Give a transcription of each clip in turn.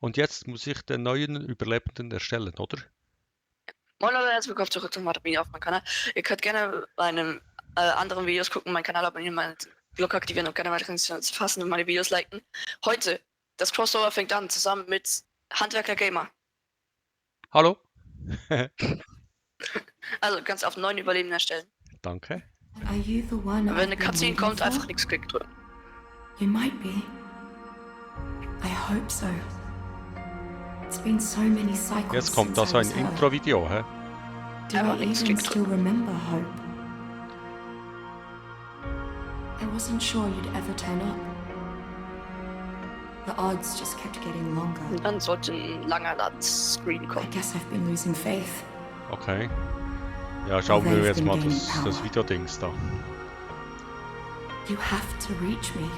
Und jetzt muss ich den neuen Überlebenden erstellen, oder? Moin Leute, herzlich willkommen zurück zum Mini auf meinem Kanal. Ihr könnt gerne meine anderen Videos gucken, meinen Kanal abonnieren, meine Glocke aktivieren und gerne weitere Informationen zu fassen und meine Videos liken. Heute, das Crossover fängt an, zusammen mit Handwerker Gamer. Hallo? Also, kannst auf 9 Überleben erstellen. Danke. Are you the one Und wenn eine I've been Cutscene waiting kommt, for? einfach Linksklick drücken. You might be. I hope so. It's been so many cycles Jetzt kommt since da so I ein was her. Intro-Video, hä? Do Einfach I links even klicken still drücken. remember Hope? I wasn't sure you'd ever turn up. The odds just kept getting longer. Und dann sollte ein langer Ladescreen I kommen. guess I've been losing faith. Okay. Ja, schauen wir jetzt mal das Videodings da. You have to reach me.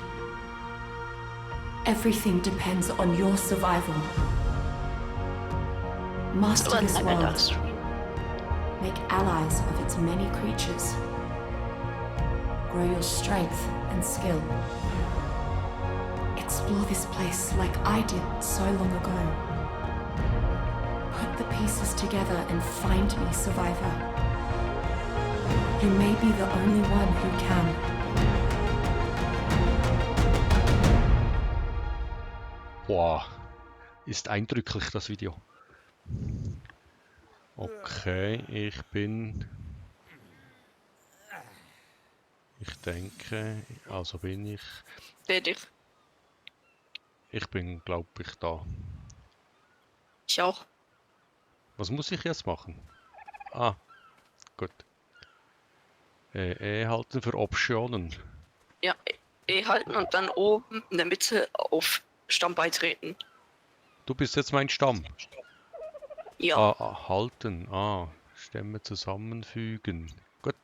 Everything depends on your survival. Master Oder ein this langer world. Ladescreen. Make allies of its many creatures. Grow your strength and skill. Explore this place like I did so long ago. Put the pieces together and find me, survivor. You may be the only one who can. Boah, ist eindrücklich das Video. Okay, ich denke, also bin ich Dich. bin, glaube ich, da. Ich auch. Was muss ich jetzt machen? Ah, gut. halten für Optionen. Ja, E halten und dann oben in der Mitte auf Stamm beitreten. Du bist jetzt mein Stamm. Ja. Halten. Stämme zusammenfügen. Gut.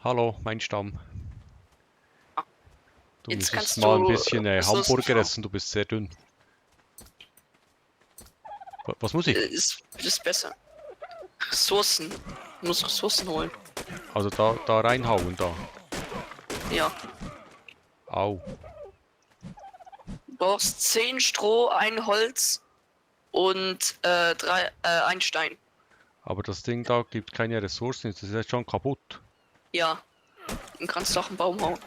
Hallo, mein Stamm. Du Jetzt müsstest kannst mal ein du bisschen Hamburger essen, du bist sehr dünn. Was muss ich? Ist besser. Ressourcen. Du musst Ressourcen holen. Also da reinhauen, da. Ja. Au. Du brauchst 10 Stroh, ein Holz und ein Stein. Aber das Ding da gibt keine Ressourcen, das ist jetzt schon kaputt. Ja. Dann kannst du auch einen Baum hauen.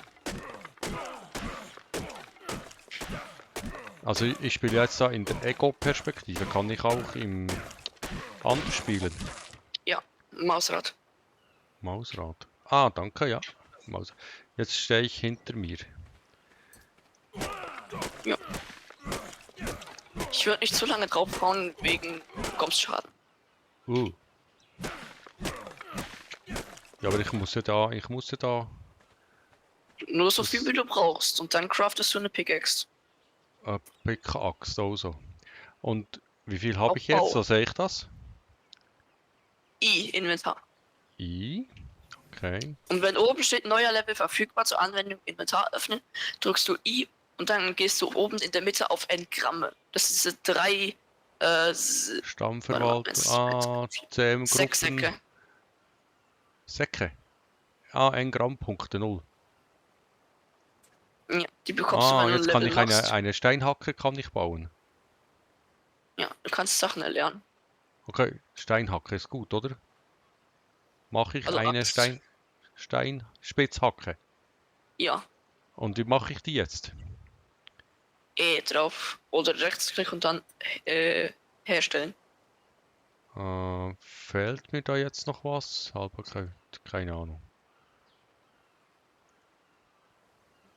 Also ich spiele jetzt da in der Ego-Perspektive, kann ich auch im anders spielen? Ja, Mausrad. Mausrad. Ah, danke, ja. Jetzt stehe ich hinter mir. Ja. Ich würde nicht zu lange draufhauen wegen Schaden. Ja, aber ich muss ja da. Nur so viel wie du brauchst und dann craftest du eine Pickaxe. Pickaxe, also. Und wie viel habe ich jetzt? So sehe ich das? I, Inventar. I. Okay. Und wenn oben steht neuer Level verfügbar zur Anwendung Inventar öffnen, drückst du I und dann gehst du oben in der Mitte auf Engramme. Das sind diese 3 Stammverwaltung, CM-Gruppen. 6 Säcke. Säcke. Engramm.0. 0. Ja, die bekommst du, wenn du Jetzt ein kann Level ich machst. eine Steinhacke kann ich bauen. Ja, du kannst Sachen erlernen. Okay, Steinhacke ist gut, oder? Mache ich Also eine Axt. Steinspitzhacke? Ja, Und wie mache ich die jetzt? E drauf oder Rechtsklick und dann herstellen. Fehlt mir da jetzt noch was? Halbbarkeit, keine Ahnung.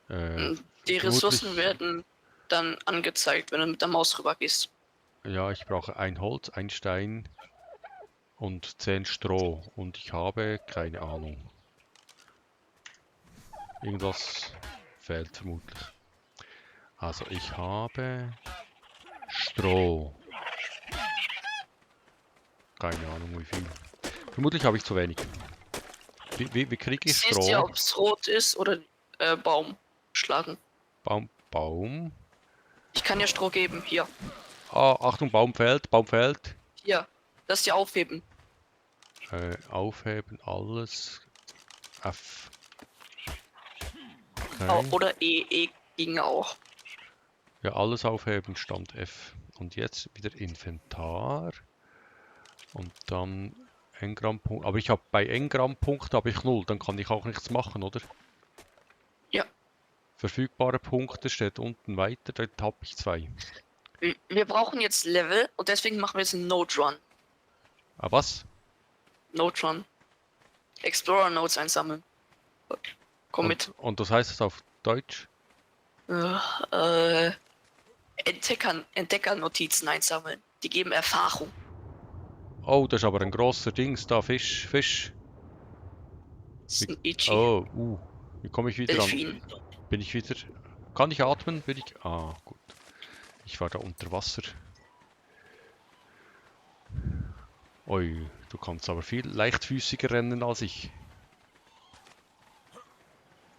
Die Ressourcen werden dann angezeigt, wenn du mit der Maus rüber gehst. Ja, ich brauche ein Holz, ein Stein und 10 Stroh. Und ich habe keine Ahnung. Irgendwas fehlt vermutlich. Also ich habe Stroh. Keine Ahnung wie viel. Vermutlich habe ich zu wenig. Wie kriege ich Siehst ja, Stroh? ob es rot ist oder Baum schlagen. Baum. Ich kann dir Stroh geben, hier. Achtung, Baum fällt. Hier, das hier aufheben. Aufheben, alles. F. Okay. Oder E ging auch. Ja, alles aufheben, Stand F. Und jetzt wieder Inventar. Und dann Engrammpunkt. Aber ich habe bei Engrammpunkt habe ich 0, dann kann ich auch nichts machen, oder? Ja. Verfügbare Punkte steht unten weiter, dort habe ich 2. Wir brauchen jetzt Level und deswegen machen wir jetzt einen Node Run. Ah, was? Node Run. Explorer Nodes einsammeln. Komm mit. Und das heißt es auf Deutsch? Entdeckernotizen einsammeln. Die geben Erfahrung. Oh, das ist aber ein großer Dings da, Fisch, Fisch. Snitchy. Oh, wie komme ich wieder Delfin. an? Bin ich wieder... Kann ich atmen? Bin ich... Ah, gut. Ich war da unter Wasser. Ui, du kannst aber viel leichtfüßiger rennen als ich.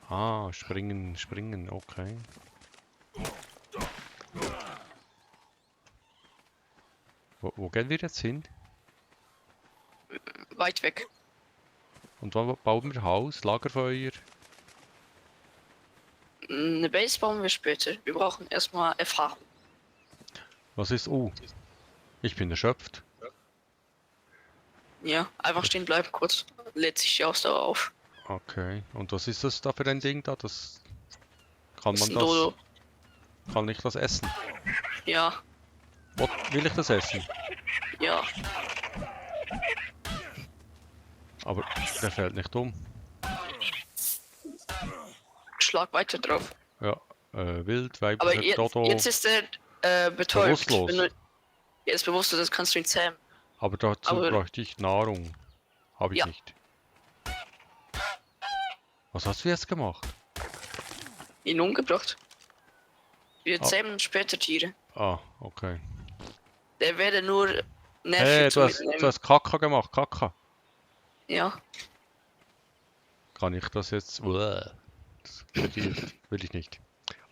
Ah, springen, springen, okay. Wo gehen wir jetzt hin? Weit weg. Und wann bauen wir Haus, Lagerfeuer? Eine Base bauen wir später. Wir brauchen erstmal Erfahrung. Was ist... ich bin erschöpft. Ja, einfach stehen bleiben kurz. Lädt sich die Ausdauer auf. Okay, und was ist das da für ein Ding da? Das... Kann Das man ist ein Dodo. Kann ich das essen? Ja, Will ich das essen? ja. Aber der fällt nicht um. Schlag weiter drauf. Ja, wild, Aber weiblicher Dodo. jetzt ist er betäubt. Bewusstlos. Wenn du, er ist bewusstlos, das kannst du ihn zähmen. Aber dazu aber- bräuchte ich Nahrung. Habe ich Ja. nicht. Was hast du jetzt gemacht? Ihn umgebracht. Wir Ah. zähmen später Tiere. Ah, okay. Der werde nur Hey, Nerven zu mitnehmen. du hast Kaka gemacht, Kaka. Ja, Kann ich das jetzt... Uah. Das will ich nicht.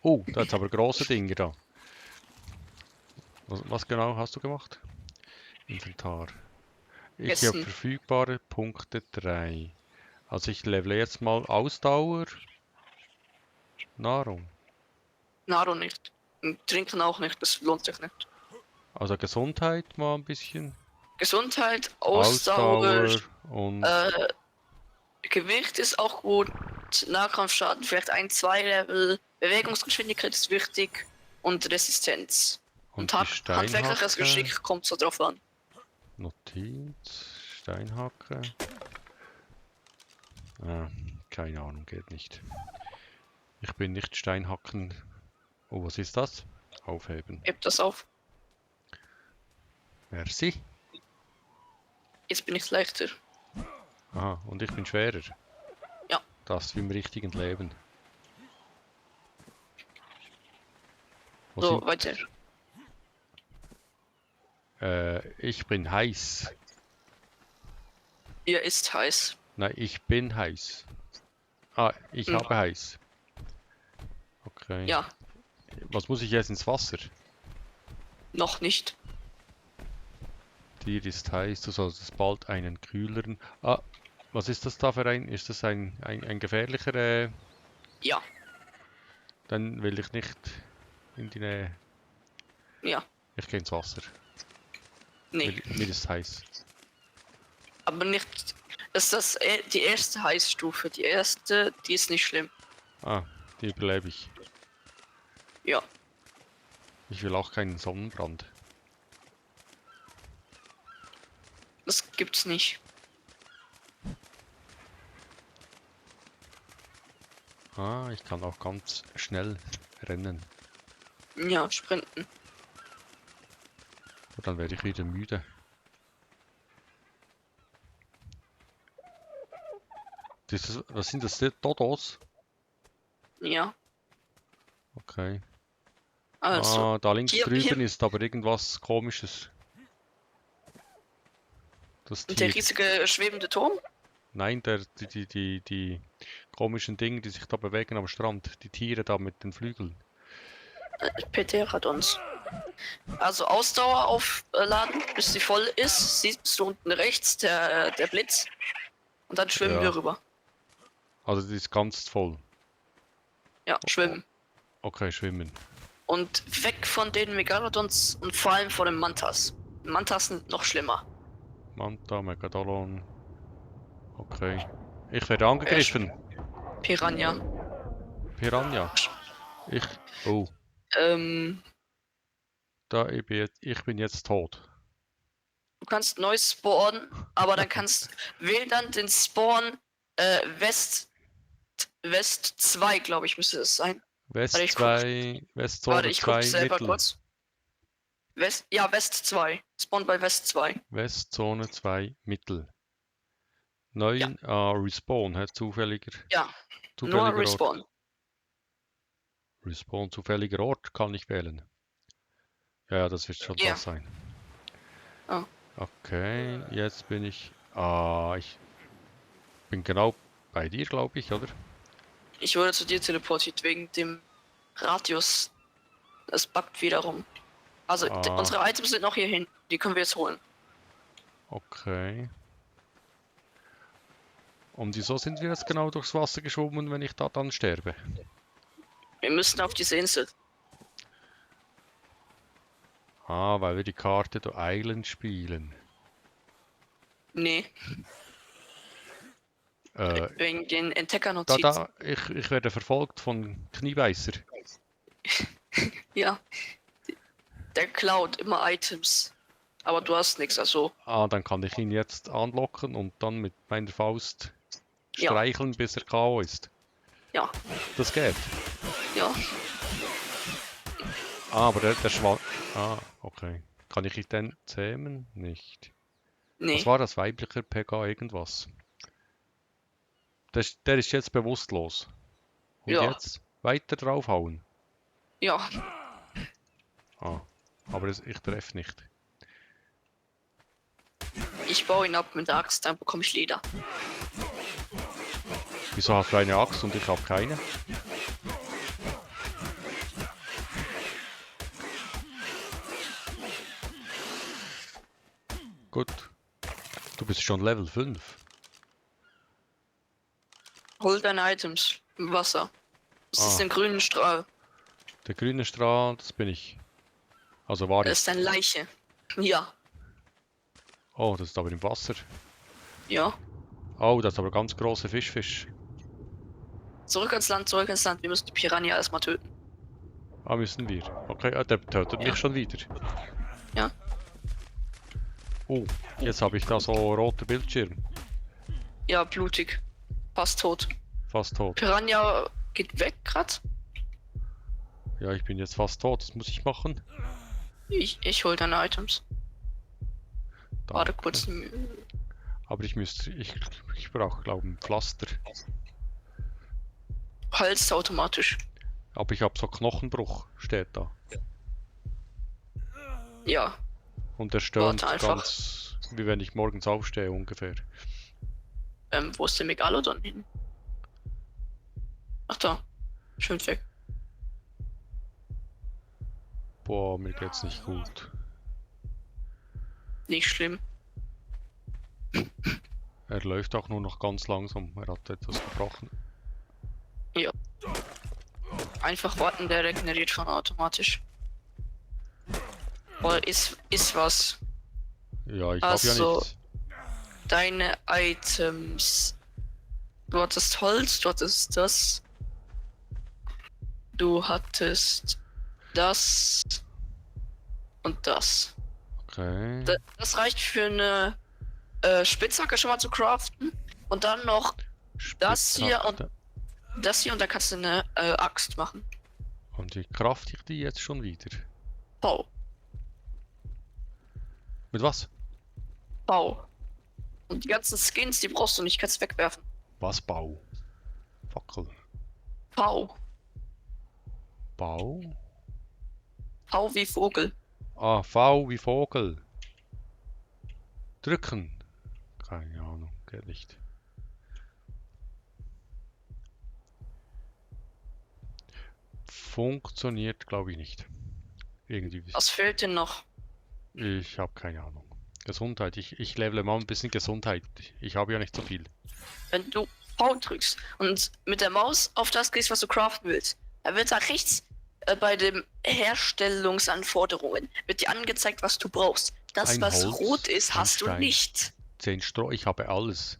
Oh, da hat aber große Dinge da. Was genau hast du gemacht? Inventar. Ich habe Essen. verfügbare Punkte 3. Also ich levele jetzt mal Ausdauer. Nahrung. Nahrung nicht. Und trinken auch nicht, das lohnt sich nicht. Also Gesundheit mal ein bisschen. Gesundheit, Ausdauer, und... Gewicht ist auch gut. Nahkampfschaden vielleicht 1, 2 Level. Bewegungsgeschwindigkeit ist wichtig. Und Resistenz. Und die handwerkliches Steinhacke. Geschick kommt so drauf an. Notiz. Steinhacke. Ah, keine Ahnung, geht nicht. Ich bin nicht Steinhacken. Oh, was ist das? Aufheben. Heb das auf. Merci. Jetzt bin ich leichter. Aha, und ich bin schwerer. Ja. Das wie im richtigen Leben. Wo So, sind- weiter. Ich bin heiß. Ihr ist heiß. Nein, ich bin heiß. Ah, ich Hm. habe heiß. Okay. Ja, Was muss ich jetzt ins Wasser? noch nicht. Dir ist heiß, du solltest bald einen kühleren... Ah, was ist das da für ein... Ist das ein gefährlicher... Ja, Dann will ich nicht in die Nähe. ja, Ich gehe ins Wasser. nee. Mir ist heiß. Aber nicht. Das ist die erste Heißstufe. Die erste, die ist nicht schlimm. Ah, die überlebe ich. Ja, Ich will auch keinen Sonnenbrand. das gibt's nicht. Ah, ich kann auch ganz schnell rennen. Ja, sprinten. Und dann werde ich wieder müde. Was sind das? Dodos? Ja, Okay. also. Ah, da links hier- drüben hier- ist aber irgendwas Komisches. Das Und der Tier. riesige schwebende Turm? Nein, die komischen Dinge, die sich da bewegen am Strand. Die Tiere da mit den Flügeln. Peter hat uns. Also Ausdauer aufladen, bis sie voll ist. Siehst du unten rechts der Blitz. Und dann schwimmen Ja. wir rüber. Also die ist ganz voll. Ja, schwimmen. Okay, schwimmen. Und weg von den Megalodons und vor allem vor den Mantas. Mantas sind noch schlimmer. Manta, Megalodon. Okay. Ich werde angegriffen. Piranha. Piranha. Oh, Ähm, ich bin jetzt tot. du kannst neu spawnen, aber dann wähl dann den Spawn West 2, glaube ich, müsste es sein. West Warte, ich 2, Warte, Westzone ich guck 2, selber Mittel. kurz. West 2. Spawn bei West 2. Westzone 2, Mittel. Neuen, Respawn, zufälliger Ja, nur Ort. Respawn. Respawn, zufälliger Ort kann ich wählen. Ja, das wird schon Ja. das sein. Oh. Okay, jetzt bin ich bin genau bei dir, glaube ich, oder? Ich wurde zu dir teleportiert wegen dem Radius. Es buggt wiederum. Also unsere Items sind noch hierhin. Die können wir jetzt holen. Okay. Und wieso sind wir jetzt genau durchs Wasser geschwommen, wenn ich da dann sterbe? Wir müssen auf diese Insel. Weil wir die Karte The Island spielen. Nee, wegen den Entdecker-Notizen. Ich werde verfolgt von Kniebeißer. Ja. Der klaut immer Items. Aber du hast nichts, also. Dann kann ich ihn jetzt anlocken und dann mit meiner Faust Ja. streicheln, bis er K.O. ist. Ja. Das geht. Ja. Aber der Schwan... okay. Kann ich ihn denn zähmen? Nicht. Nee. Was war das? Weiblicher PK irgendwas? Der ist jetzt bewusstlos. Und Ja. jetzt weiter draufhauen. Ja. Aber ich treffe nicht. Ich baue ihn ab mit der Axt, dann bekomme ich Leder. Wieso hast du eine Axt und ich habe keine? Gut. Du bist schon Level 5. Hol deine Items im Wasser. Das ist Ah. ein grünen Strahl. Der grüne Strahl, das bin ich. Also war Das ich. ist eine Leiche. Ja. Oh, das ist aber im Wasser. Ja. Oh, das ist aber ganz große Fisch. Zurück ins Land, zurück ins Land. Wir müssen die Piranha erstmal töten. Müssen wir. Okay, der tötet Ja. mich schon wieder. Ja. Oh, jetzt habe ich da so roter Bildschirm. Ja, blutig. Fast tot. Fast tot. Piranha geht weg grad. Ja, ich bin jetzt fast tot. Das muss ich machen. Ich hol deine Items. Warte Danke. kurz. Aber ich brauche, glaube ich, ein Pflaster. Holst automatisch. Aber ich habe so Knochenbruch, steht da. Ja. Und der stöhnt Warte einfach. ganz, wie wenn ich morgens aufstehe ungefähr. Wo ist der Megalodon hin? Ach da. Schön weg. Boah, mir geht's nicht gut. Nicht schlimm. Er läuft auch nur noch ganz langsam. Er hat etwas gebrochen. Einfach warten, der regeneriert schon automatisch. Oder ist was. Ja, ich habe ja Also- nichts. Deine Items. Du hattest Holz, du hattest das. Du hattest das. Und das. Okay. Das reicht für eine Spitzhacke schon mal zu craften. Und dann noch das hier und- Spitzhacke. das hier und dann kannst du eine Axt machen. Und wie crafte ich die jetzt schon wieder? Bau. Mit was? Bau. Und die ganzen Skins, die brauchst du nicht, kannst wegwerfen. Was Bau? Fackel. Bau. Bau? Bau wie Vogel. V wie Vogel. Drücken. Keine Ahnung, geht nicht. Funktioniert, glaube ich, nicht. Irgendwie. Was fehlt dir noch? Ich habe keine Ahnung. Gesundheit. Ich levele mal ein bisschen Gesundheit. Ich habe ja nicht so viel. Wenn du V drückst und mit der Maus auf das gehst, was du craften willst, dann wird da rechts Bei den Herstellungsanforderungen wird dir angezeigt, was du brauchst. Das, Ein was Holz, rot ist, ein hast du Stein. nicht. 10 Stroh, ich habe alles.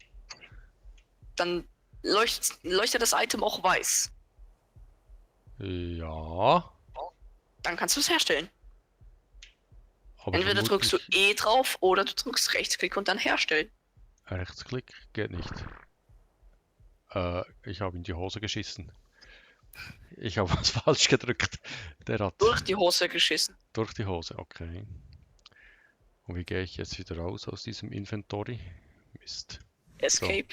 Dann leuchtet das Item auch weiß. Ja, Dann kannst du es herstellen. aber Entweder drückst du vermutlich E drauf oder du drückst Rechtsklick und dann herstellen. Rechtsklick geht nicht. Ich habe in die Hose geschissen. Ich habe was falsch gedrückt. Der hat Durch die Hose geschissen. durch die Hose, okay. Und wie gehe ich jetzt wieder raus aus diesem Inventory? Mist. Escape.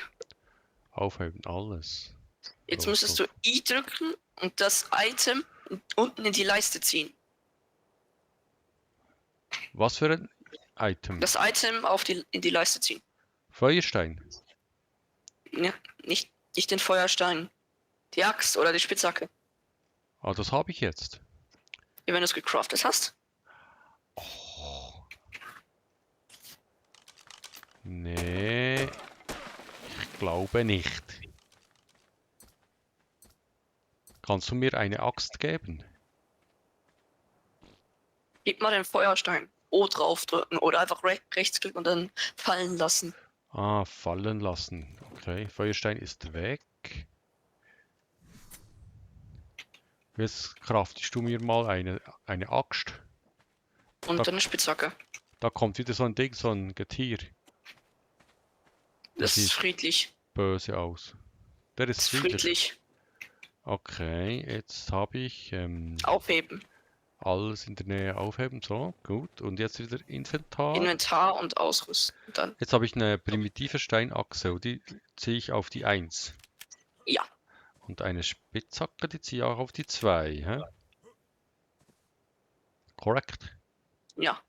Aufheben, alles. Jetzt Rot, müsstest du rot. I drücken und das Item unten in die Leiste ziehen. Was für ein Item? Das Item in die Leiste ziehen. Feuerstein. Ja, nicht den Feuerstein. Die Axt oder die Spitzhacke. Ah, das habe ich jetzt. Wenn du es gecraftet hast. Nee, ich glaube nicht. Kannst du mir eine Axt geben? Gib mal den Feuerstein. O draufdrücken oder einfach rechtsklick und dann fallen lassen. Ah, fallen lassen. Okay, Feuerstein ist weg. Jetzt craftest du mir mal eine Axt. Und Da- dann eine Spitzhacke. Da kommt wieder so ein Ding, so ein Getier. Das sieht ist friedlich. böse aus. Der Das ist ist friedlich. friedlich. Okay, jetzt habe ich Aufheben. alles in der Nähe aufheben. So, gut. Und jetzt wieder Inventar. Inventar und ausrüsten. Und dann. Jetzt habe ich eine primitive Steinachse und die ziehe ich auf die 1. Ja. Und eine Spitzhacke, die ziehe ich auch auf die 2. Hä? Korrekt. Ja.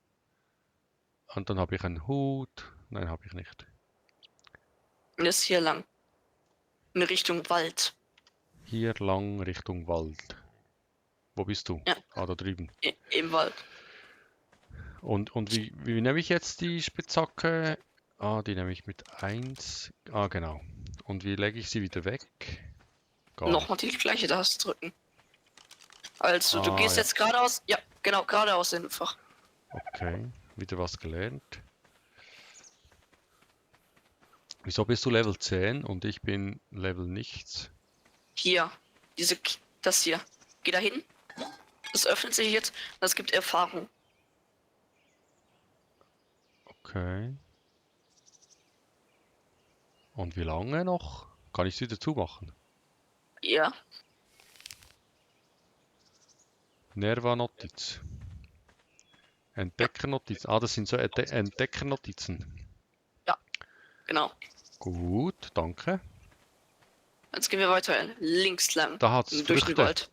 Und dann habe ich einen Hut. Nein, habe ich nicht. Und jetzt hier lang. In Richtung Wald. Hier lang Richtung Wald. Wo bist du? Ja. Ah, da drüben. Im Wald. Und wie nehme ich jetzt die Spitzhacke? Ah, die nehme ich mit 1. Ah, genau. Und wie lege ich sie wieder weg? Gar Nochmal die gleiche Taste drücken. Also, du Ah, gehst ja. jetzt geradeaus. Ja, genau, geradeaus einfach. Okay, wieder was gelernt. Wieso bist du Level 10 und ich bin Level nichts? Hier. Das hier. Geh da hin. Das öffnet sich jetzt. Das gibt Erfahrung. Okay. Und wie lange noch? Kann ich es wieder zumachen? Ja. Nerva-Notiz. Entdeckernotiz. Ah, das sind so Entdeckernotizen. Genau. Gut, danke. Jetzt gehen wir weiter links lang. Da hat es Durch den Früchte. Wald.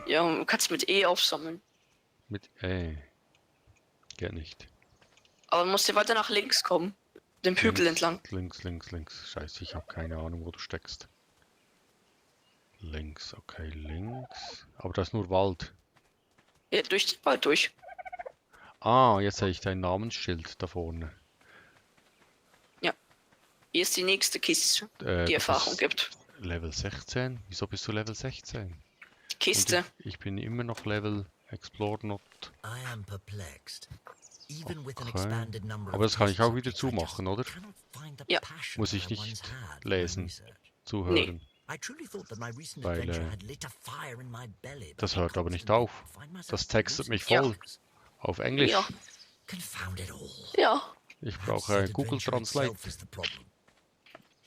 Ja, und du kannst mit E aufsammeln. Mit geht nicht. Aber du musst hier weiter nach links kommen. Den Hügel entlang. Links. Scheiße, ich habe keine Ahnung, wo du steckst. Links, okay, links. Aber da ist nur Wald. Ja, durch den Wald durch. Ah, jetzt sehe ich dein Namensschild da vorne. Hier ist die nächste Kiste, die Das Erfahrung ist gibt. Level 16? Wieso bist du Level 16? Die Kiste. Und ich bin immer noch Level Explore Not. I am perplexed. Even with an Okay. expanded number Aber of das kann ich auch wieder subjects, I just zumachen, oder? cannot find the Ja. passion Muss ich that I nicht once had for my lesen, research. zuhören. I truly thought that my recent Weil, adventure had lit a fire in my belly, das but I hört aber nicht constantly auf. find myself Das textet mich losing voll. focus. Auf Englisch. Ja. Confound it all. Ja. Ich Perhaps brauche said Google adventure Translate. itself is the problem.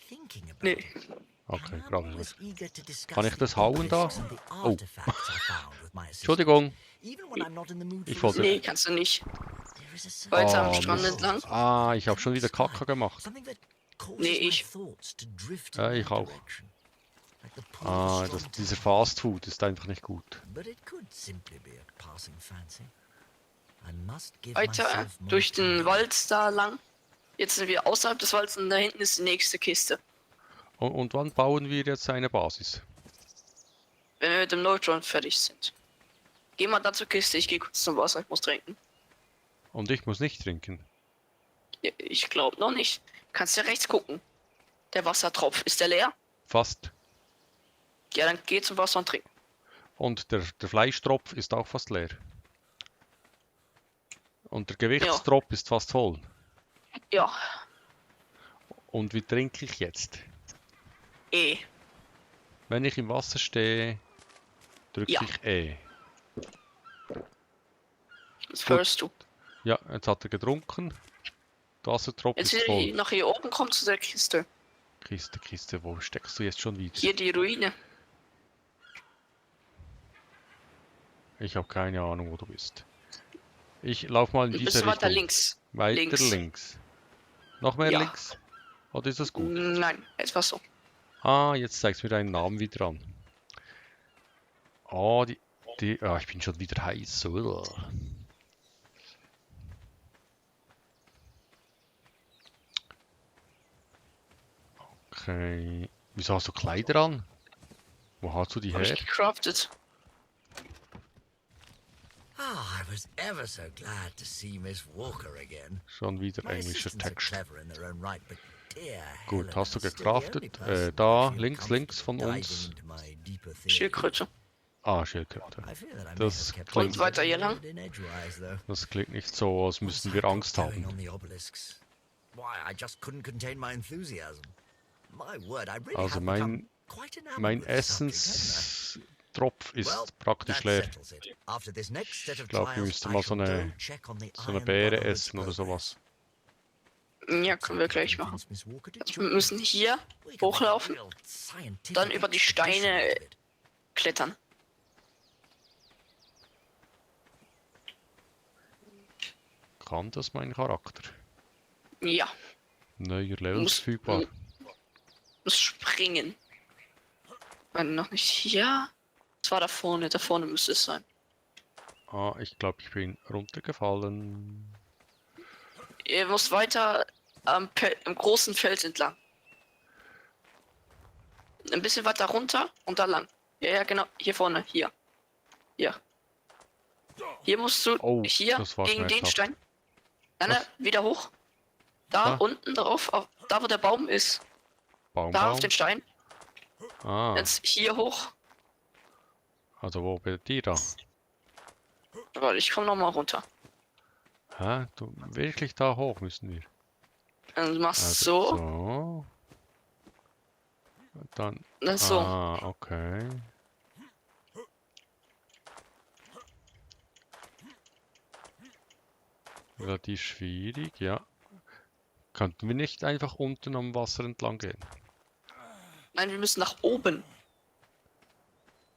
Thinking about Nee. it, Okay, I'm gerade always nicht. eager to discuss Kann ich the das hauen da? obelisks and the Oh. artifacts I found with my assistants, Entschuldigung. even when I'm not in the mood Ich for wollte- Nee, kannst du nicht. There is a certain Weiter am Oh, Strand Mist. entlang. Ah, ich habe schon wieder Kacke gemacht. Something that causes Nee, my ich. thoughts to drift Ja, in ich that auch. direction. Like the pull of a Ah, strong dieser tide. Fast Food ist einfach nicht gut. But it could simply be a passing fancy. I must give Weiter myself more durch den time. Wald da lang. Jetzt sind wir außerhalb des Walds und da hinten ist die nächste Kiste. Und wann bauen wir jetzt eine Basis? Wenn wir mit dem Neutron fertig sind. Geh mal da zur Kiste, ich gehe kurz zum Wasser, ich muss trinken. Und ich muss nicht trinken. Ja, ich glaube noch nicht. Kannst ja rechts gucken. Der Wassertropf, ist der leer? Fast. Ja, dann geh zum Wasser und trink. Und der Fleischtropf ist auch fast leer. Und der Gewichtstropf ist fast voll. Ja, Und wie trinke ich jetzt? eh. Wenn ich im Wasser stehe, drücke Ja. ich E. Das hörst du. Ja, jetzt hat er getrunken. Der Wassertropf Jetzt ist wieder voll. nach hier oben kommt zu der Kiste. Kiste, wo steckst du jetzt schon wieder? Hier die Ruine. Ich habe keine Ahnung, wo du bist. Ich lauf mal in Du diese bist weiter Richtung. links. Weiter links. links. Noch mehr Ja. links? Oder ist das gut? Nein, etwas so. Ah, jetzt zeigst du mir deinen Namen wieder an. Oh, ich bin schon wieder heiß. Uah. Okay. Wieso hast du Kleider an? Wo hast du die Hab ich her? gecraftet. Ah, I was ever so glad to see Miss Walker again. Schon wieder My englischer assistants are Text. clever in their own right, but dear Gut, Helen hast du is still the gecraftet? only person Da, I feel links von comfortable uns. diving into my deeper theories. Schildkröte. Ah, Schildkröte. I feel that I may Das have kept klingt- things Und weiter hier a lang? bit in edgewise, though. Das klingt nicht so, als müssten Once wir I got Angst going haben. on the obelisks, why, I just couldn't contain my enthusiasm. My word, I really Also have become quite enamored mein with the subject, haven't I? Essenstropf Well, ist praktisch that leer. settles it. After this next set of Ich glaube, wir trials, müssten I mal so shall eine, go check on the so eine Iron Beere Brotherhood's essen oder sowas. Ja, können wir gleich machen. Convince Miss Walker to Also wir join. müssen hier We can make a hochlaufen, real scientific dann über die expedition Steine out of it. klettern. Kann das mein Charakter? Ja, Neuer Level Muss- verfügbar. muss springen. Wenn noch nicht hier. Das war da vorne müsste es sein. Ah, ich glaube, ich bin runtergefallen. Ihr müsst weiter im großen Feld entlang. Ein bisschen weiter runter und da lang. Ja, ja, genau. Hier vorne. Hier. Hier. Hier musst du Oh, hier das war gegen den schmerzhaft. Stein. Nein, nein, Was? wieder hoch. Da Da? unten drauf, da wo der Baum ist. Baum, Da auf Baum. den Stein. Ah, Jetzt hier hoch. also wo bei dir da? Warte, ich komme nochmal runter. Hä? Du, wirklich da hoch müssen wir. Dann machst du Also, so. so. Dann, Dann so. ah, okay. Relativ schwierig, ja. Könnten wir nicht einfach unten am Wasser entlang gehen? Nein, wir müssen nach oben.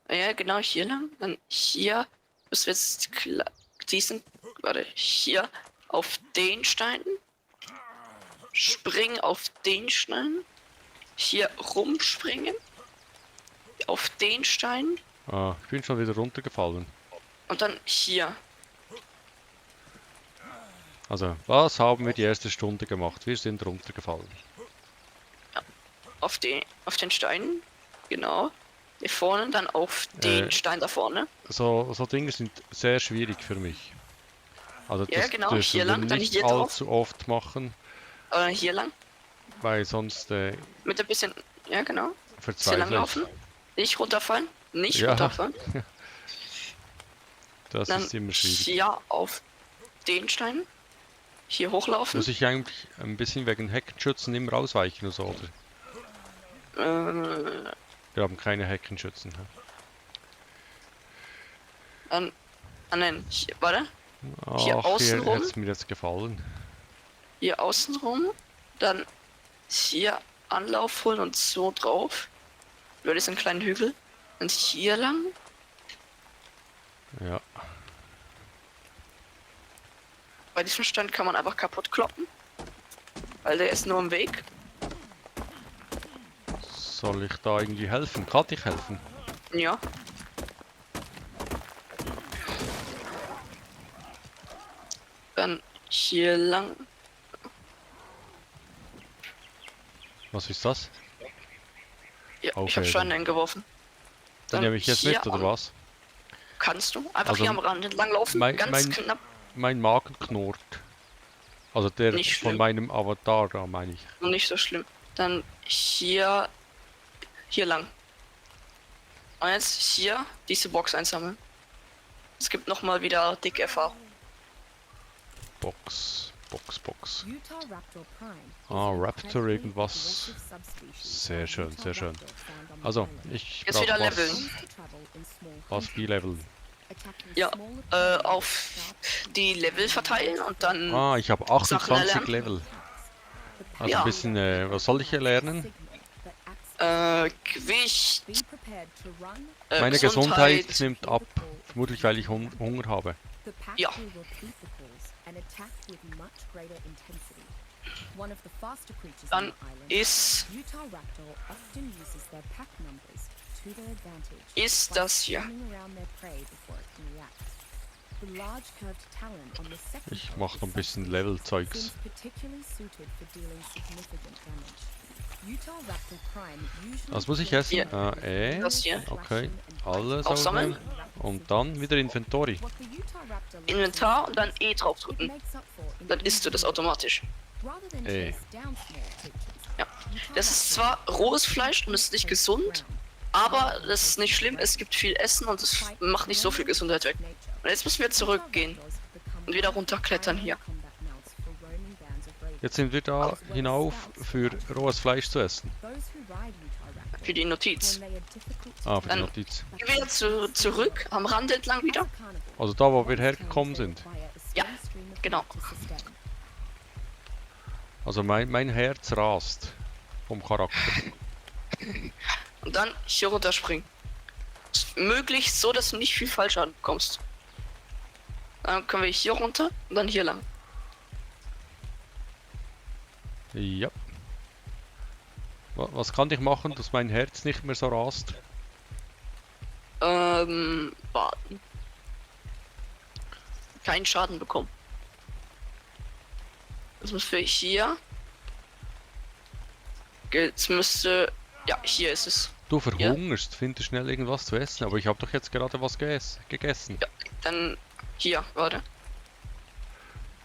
Ja, genau hier lang. Dann hier müssen wir jetzt warte, hier auf den Stein. Springen auf den Stein. Hier rumspringen. Auf den Stein. Ah, ich bin schon wieder runtergefallen. Und dann hier. Also, was haben wir die erste Stunde gemacht? Wir sind runtergefallen. Auf den Stein. Genau. Hier vorne, dann auf den Stein da vorne. So Dinge sind sehr schwierig für mich. Also Ja, das genau, dürfen hier wir lang, dann nicht hier drauf. allzu oft machen, Oder hier lang. weil sonst Mit ein bisschen. Ja, genau. Hier verzweifle lang ich. laufen. Nicht runterfallen. Nicht Ja. runterfallen. Das Dann ist immer schwierig. hier auf den Stein. Hier hochlaufen. Muss ich eigentlich ein bisschen wegen Heckenschützen immer ausweichen oder so, oder? Wir haben keine Heckenschützen. hä? Nein, hier, warte. Hier Ach, außen rum? hätte es mir jetzt gefallen. Hier außen rum. Dann hier Anlauf holen und so drauf. Über diesen kleinen Hügel. Und hier lang. Ja, Bei diesem Stein kann man einfach kaputt kloppen. Weil der ist nur im Weg. soll ich da irgendwie helfen? Kann ich helfen? Ja. Dann hier lang. Was ist das? Ja, ich Okay, habe Steine dann- eingeworfen. Dann nehme ich jetzt hier mit, oder an- was? Kannst du einfach Also, hier am Rand entlang laufen. mein- Ganz mein- knapp. Mein Magen knurrt. Also der Nicht von schlimm. meinem Avatar, da meine ich. Nicht so schlimm. Dann hier lang. Und jetzt hier diese Box einsammeln. Es gibt nochmal wieder dicke Erfahrung. Box. Utah Raptor Prime Ah, is a Raptor incredibly irgendwas. aggressive subspecies Sehr of schön, Utah sehr schön. raptor found on the Also, island. ich Jetzt brauche wieder was, leveln. Aims to travel in small was countries, B-Level. attacking Ja, smaller prey auf with die Level verteilen und dann Ah, ich habe Sachen 28 erlernen. Level. Also Ja. ein bisschen, was soll ich hier lernen? Gewicht, Meine Gesundheit. Gesundheit nimmt ab. Vermutlich, weil ich Hunger habe. Ja. Dann ist das hier. Ich mache noch ein bisschen Level-Zeugs. Was muss ich essen? Hier. Das hier. Okay, alles Aufsammeln. aufnehmen. Und dann wieder Inventory. Inventar und dann E draufdrücken. Dann isst du das automatisch. Ja. Das ist zwar rohes Fleisch und ist nicht gesund, aber das ist nicht schlimm. Es gibt viel Essen und es macht nicht so viel Gesundheit weg. Und jetzt müssen wir zurückgehen und wieder runterklettern hier. Jetzt sind wir da hinauf, für rohes Fleisch zu essen. Für die Notiz. Ah, für die Dann- Notiz. Gehen wir wieder zurück am Rand entlang wieder. Also da, wo wir hergekommen sind. Ja, genau. Also mein Herz rast vom Charakter. Und dann hier runterspringen. Möglichst so, dass du nicht viel Fallschaden bekommst. Dann können wir hier runter und dann hier lang. Ja. Was kann ich machen, dass mein Herz nicht mehr so rast? Warten. Keinen Schaden bekommen. Das müssen wir hier. Jetzt müsste. Ja, hier ist es. Du verhungerst, findest schnell irgendwas zu essen, aber ich habe doch jetzt gerade was gegessen. Ja, dann hier, warte.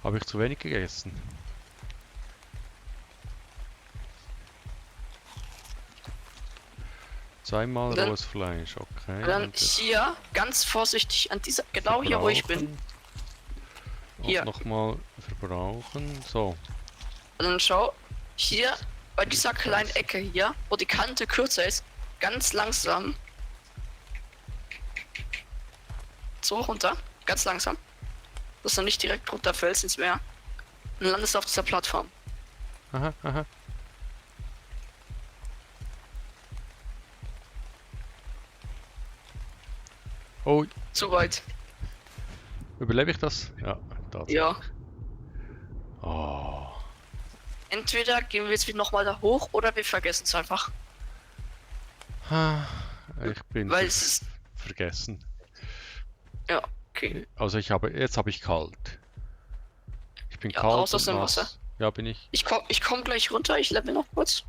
Habe ich zu wenig gegessen? Zweimal Dann- rohes Fleisch, okay. Dann und das hier ganz vorsichtig an dieser. Genau hier, wo ich bin. verbrauchen. Hier. Und nochmal verbrauchen. So. Und dann schau, hier bei dieser kleinen Ecke hier, wo die Kante kürzer ist, ganz langsam. So runter, ganz langsam. Dass du nicht direkt runterfällst ins Meer. Und landest auf dieser Plattform. Aha, aha. Oh, Zu weit. überlebe ich das? Ja, da. Ja. Oh. Entweder gehen wir jetzt wieder nochmal da hoch oder wir vergessen es einfach. Ich bin Weil es ist. vergessen. Ja, okay. Also jetzt habe ich kalt. Ich bin Ja, kalt raus aus und dem nass. Wasser. Ja, bin ich. Ich komm gleich runter, ich level noch kurz.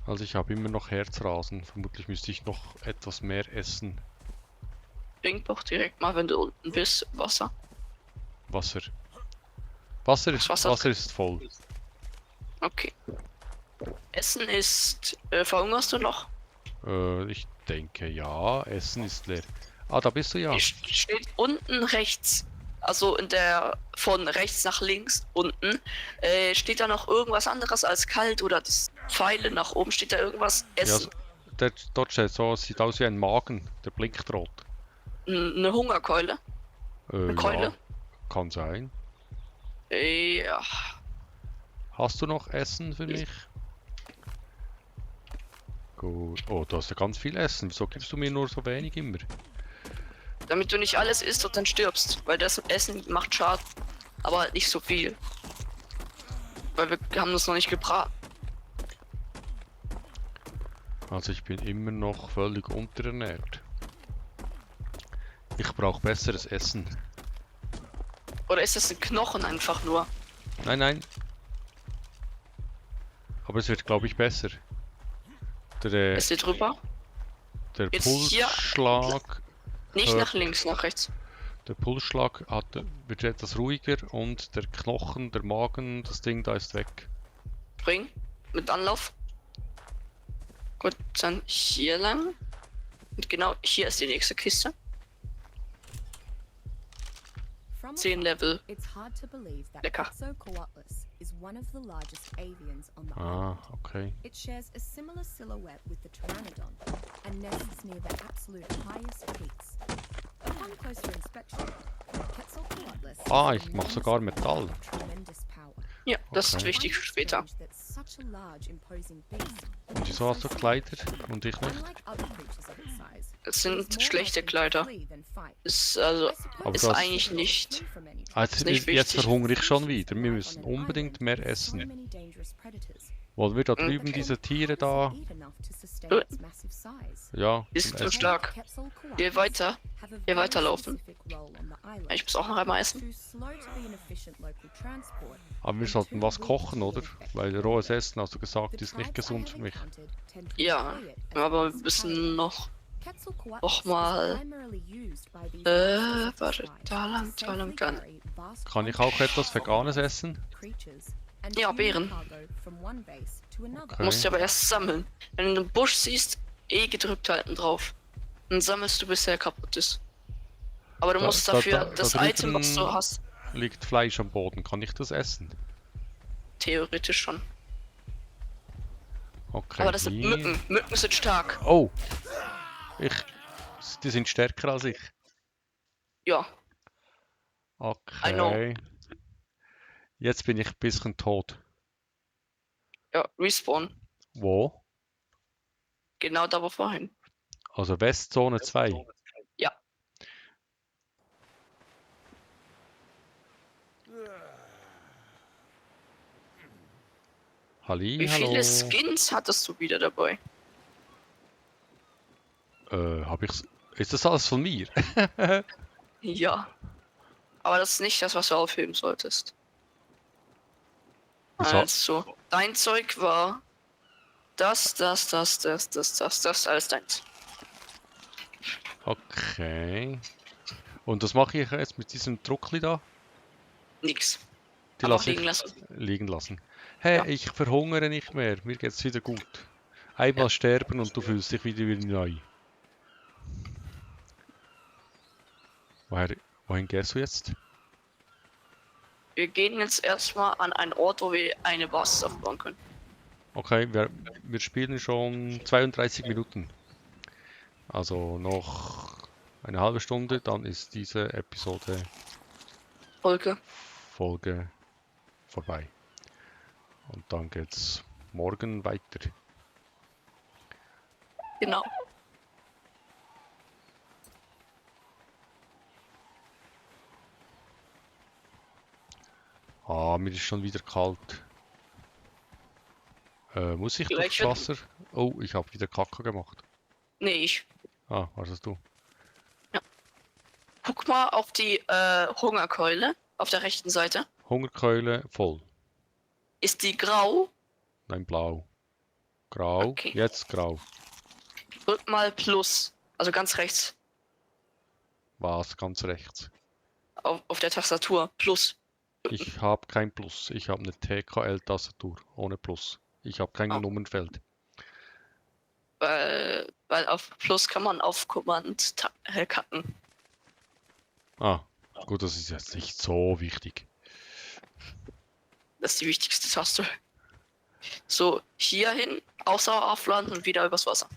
Also ich habe immer noch Herzrasen. Vermutlich müsste ich noch etwas mehr essen. Trink doch direkt mal, wenn du unten bist, Wasser. Wasser. Wasser ist, Wasser- Wasser ist voll. Okay. Essen ist. Verhungerst du noch? Ich denke ja. Essen ist leer. Ah, da bist du ja. Steht unten rechts. Also in der. Von rechts nach links unten. Steht da noch irgendwas anderes als kalt oder das Pfeile nach oben? Steht da irgendwas? Ja, Essen? dort steht so, sieht aus wie ein Magen. Der blinkt rot. Eine Hungerkeule? Eine Keule? Ja, kann sein. Ja. Hast du noch Essen für mich? Gut. Oh, du hast ja ganz viel Essen. Wieso gibst du mir nur so wenig immer? Damit du nicht alles isst und dann stirbst. Weil das Essen macht Schaden. Aber halt nicht so viel. Weil wir haben das noch nicht gebraten. Also ich bin immer noch völlig unterernährt. Ich brauche besseres Essen. Oder ist das ein Knochen einfach nur? Nein, nein. Aber es wird, glaube ich, besser. Der, Ist hier drüber? der jetzt hier- Pulsschlag, Nicht Hört. nach links, nach rechts. Der Pulsschlag wird etwas ruhiger und der Knochen, der Magen, das Ding da ist weg. Spring. Mit Anlauf. Gut, dann hier lang. Und genau hier ist die nächste Kiste. From 10 above, Level. it's hard to believe that Lecker. Quetzalcoatlus is one of the largest avians on the Ah, island. okay. It shares a similar silhouette with the pteranodon and nests near the absolute highest peaks. Upon closer inspection, Quetzalcoatlus is Ah, an ich mach enormous sogar being Metall. with tremendous power. Ja, das ist Okay. wichtig für später. Strange that such a large, imposing beast would Und be wieso hast so du small. Kleider und ich nicht? Unlike other creatures of its size, Es it is sind more schlechte likely to Kleider. flee than fight. Ist also I suppose Aber ist das- eigentlich they nicht. flee from any Ah, Ist nicht jetzt wichtig. verhungere ich schon species wieder. Wir alive müssen on an unbedingt island mehr with so essen. many dangerous predators. Wollen wir da Mhm. drüben Okay. diese Tiere How da? does it eat enough to sustain Gut. its massive size? Ja, Ist zum zu Essen. stark. Quetzalcoatlus Geh weiter. have a Geh very weiterlaufen. specific role on the island. Ich muss auch noch einmal essen. Too slow to be an efficient local transport. Aber wir sollten was kochen, oder? Weil rohes Essen, hast du gesagt, ist nicht gesund für mich. Ja, aber wir müssen noch. Noch mal. Warte, da lang, dann. Kann ich auch etwas Veganes essen? Ja, Beeren. Okay. Musst du aber erst sammeln. Wenn du einen Busch siehst, gedrückt halten drauf. Dann sammelst du, bis er kaputt ist. Aber du Da- musst da- dafür da das drüben- Item, was du hast, Liegt Fleisch am Boden, kann ich das essen? theoretisch schon. Okay. Aber das sind hier. Mücken. Mücken sind stark. Oh! Die sind stärker als ich. Ja, know. Okay. Jetzt bin ich ein bisschen tot. ja, Respawn. Wo? Genau da, wo vorhin. Also Westzone 2. Ja. Halli, Wie hallo. viele Skins hattest du wieder dabei? Hab ich's? Ist das alles von mir? Ja. Aber das ist nicht das, was du aufheben solltest. Wieso? Also, dein Zeug war das, alles deins. Okay. Und was mache ich jetzt mit diesem Druckli da? Nix. Die Einfach lasse ich liegen lassen. liegen lassen. Hey, Ja. ich verhungere nicht mehr. Mir geht's wieder gut. Einmal sterben und du fühlst dich wieder wie neu. Wohin gehst du jetzt? Wir gehen jetzt erstmal an einen Ort, wo wir eine Basis aufbauen können. Okay, wir spielen schon 32 Minuten. Also noch eine halbe Stunde, dann ist diese Folge. Folge vorbei. Und dann geht's morgen weiter. Genau. Ah, mir ist schon wieder kalt. Muss ich Vielleicht durchs Wasser? Oh, ich habe wieder Kacke gemacht. Nee, ich. Ah, was hast du? Guck mal auf die Hungerkeule auf der rechten Seite. Hungerkeule voll. Ist die grau? Nein, blau. Grau. Okay. Jetzt grau. Drück mal Plus. Also ganz rechts. Was? Ganz rechts. Auf der Tastatur. Plus. Ich habe kein Plus. Ich habe eine TKL-Tastatur ohne Plus. Ich habe kein Oh. Nummernfeld. Weil auf Plus kann man auf Command cutten. Ah, gut, das ist jetzt nicht so wichtig. Das ist die wichtigste Taste. So, hier hin, Ausdauer aufladen und wieder übers Wasser.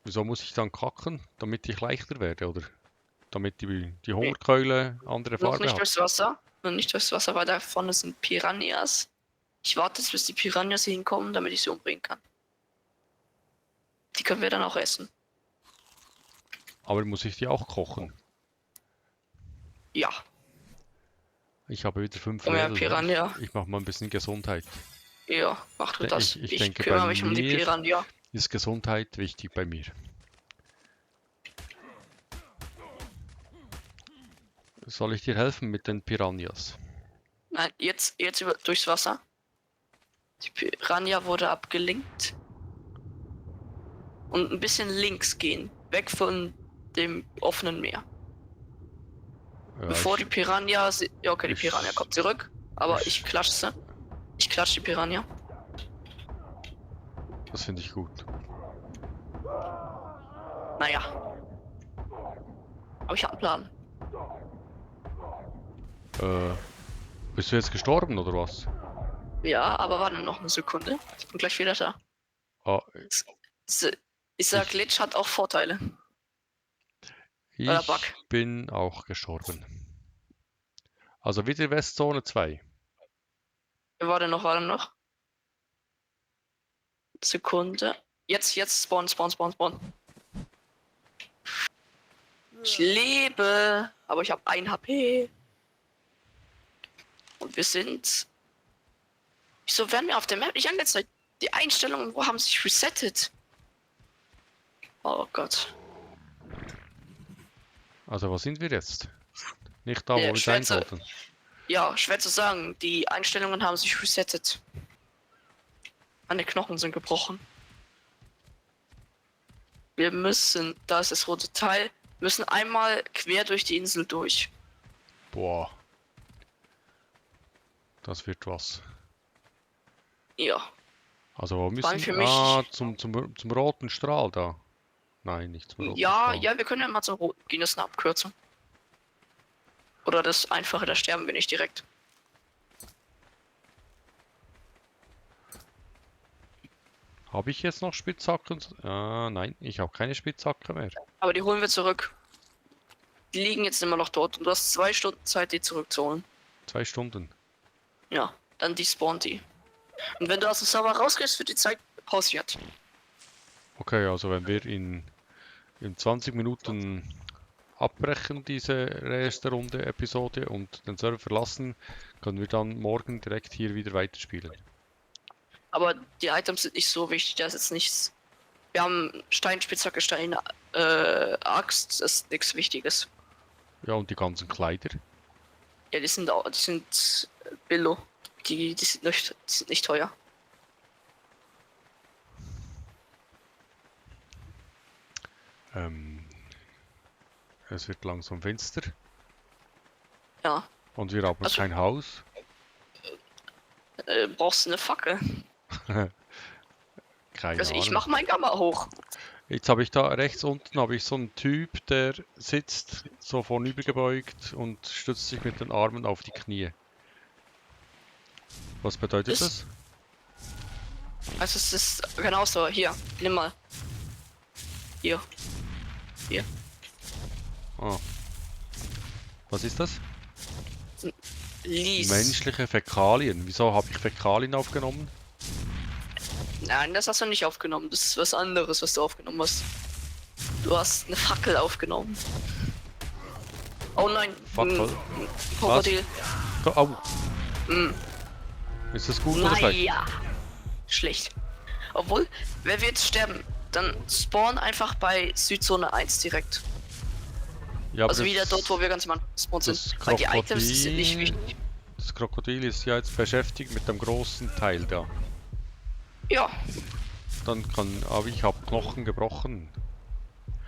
Wieso muss ich dann kacken? Damit ich leichter werde, oder? Damit die Hungerkeule andere Noch Farbe nicht hat. durchs Wasser. Noch nicht durchs Wasser, weil da vorne sind Piranhas. Ich warte jetzt, bis die Piranhas hier hinkommen, damit ich sie umbringen kann. Die können wir dann auch essen. Aber muss ich die auch kochen? Ja. Ich habe wieder 5 Komm her, Level. Piranha. Ich mache mal ein bisschen Gesundheit. Ja, mach du Ich- das. ich Ich denke, kümmere bei mich um die mir- Piranha. Ist Gesundheit wichtig bei mir? Soll ich dir helfen mit den Piranhas? Nein, jetzt durchs Wasser. Die Piranha wurde abgelenkt. Und ein bisschen links gehen. Weg von dem offenen Meer. Ja, Bevor die Piranha... Ja, okay, die ich- Piranha kommt zurück. Aber ich- ich klatsche sie. Ich klatsche die Piranha. das finde ich gut. Naja. Aber ich habe einen Plan. Bist du jetzt gestorben oder was? Ja, aber warte noch eine Sekunde. Ich bin gleich wieder da. Ah, Dieser Ich- Glitch hat auch Vorteile. Oder Bug. ich bin auch gestorben. Also wieder Westzone 2. Warte noch. Sekunde. Jetzt spawn. Ich lebe, aber ich habe 1 HP. Und wir sind... Wieso werden wir auf der Map nicht angezeigt? Die Einstellungen, wo haben sich resettet? Oh Gott. Also wo sind wir jetzt? Nicht da, wo Ja, wir sein Schwärze. sollten. Ja, schwer zu sagen. Die Einstellungen haben sich resettet. Meine Knochen sind gebrochen. Wir müssen, da ist das rote Teil, müssen einmal quer durch die Insel durch. Boah. Das wird was. Ja. Also wo Vor allem müssen für mich- zum roten Strahl da. Nein, nicht zum roten Ja, Strahl. ja, wir können ja mal zum roten gehen, das ist eine Abkürzung. Oder das Einfache, da sterben wir nicht direkt. Habe ich jetzt noch Spitzhacken? Nein, ich habe keine Spitzhacke mehr. Aber die holen wir zurück. Die liegen jetzt immer noch dort und du hast 2 Stunden Zeit, die zurückzuholen. 2 Stunden. Ja, dann despawnt die. Und wenn du aus dem Server rausgehst, wird die Zeit pausiert. Okay, also wenn wir in 20 Minuten abbrechen, diese erste Runde Episode und den Server verlassen, können wir dann morgen direkt hier wieder weiterspielen. Aber die Items sind nicht so wichtig, da ist jetzt nichts. Wir haben Stein, Spitzhacke, Stein, Axt, das ist nichts Wichtiges. Ja, und die ganzen Kleider. Ja, die sind Billo. Die sind nicht teuer. Es wird langsam finster Ja. und wir haben Also- kein Haus. Brauchst du eine Fackel? Keine Also ich Ahnung. mach mein Gamma hoch. Jetzt habe ich da rechts unten habe ich so einen Typ, der sitzt so vornübergebeugt und stützt sich mit den Armen auf die Knie. Was bedeutet Ist- das? Also es ist genauso. Hier, nimm mal. Hier. Ah. Was ist das? Lies. Menschliche Fäkalien. Wieso habe ich Fäkalien aufgenommen? Nein, das hast du nicht aufgenommen. Das ist was anderes, was du aufgenommen hast. Du hast eine Fackel aufgenommen. Oh nein. Fackel? Ein Krokodil. Au. Mm. Ist das gut oder schlecht? Naja. Schlecht. Obwohl, wenn wir jetzt sterben, dann spawn einfach bei Südzone 1 direkt. Ja, aber Also wieder dort, wo wir ganz am Anfang gespawnt das sind. Weil die Items die sind nicht Krokodil- wichtig. das Krokodil ist ja jetzt beschäftigt mit dem großen Teil da. Ja. Aber ich habe Knochen gebrochen.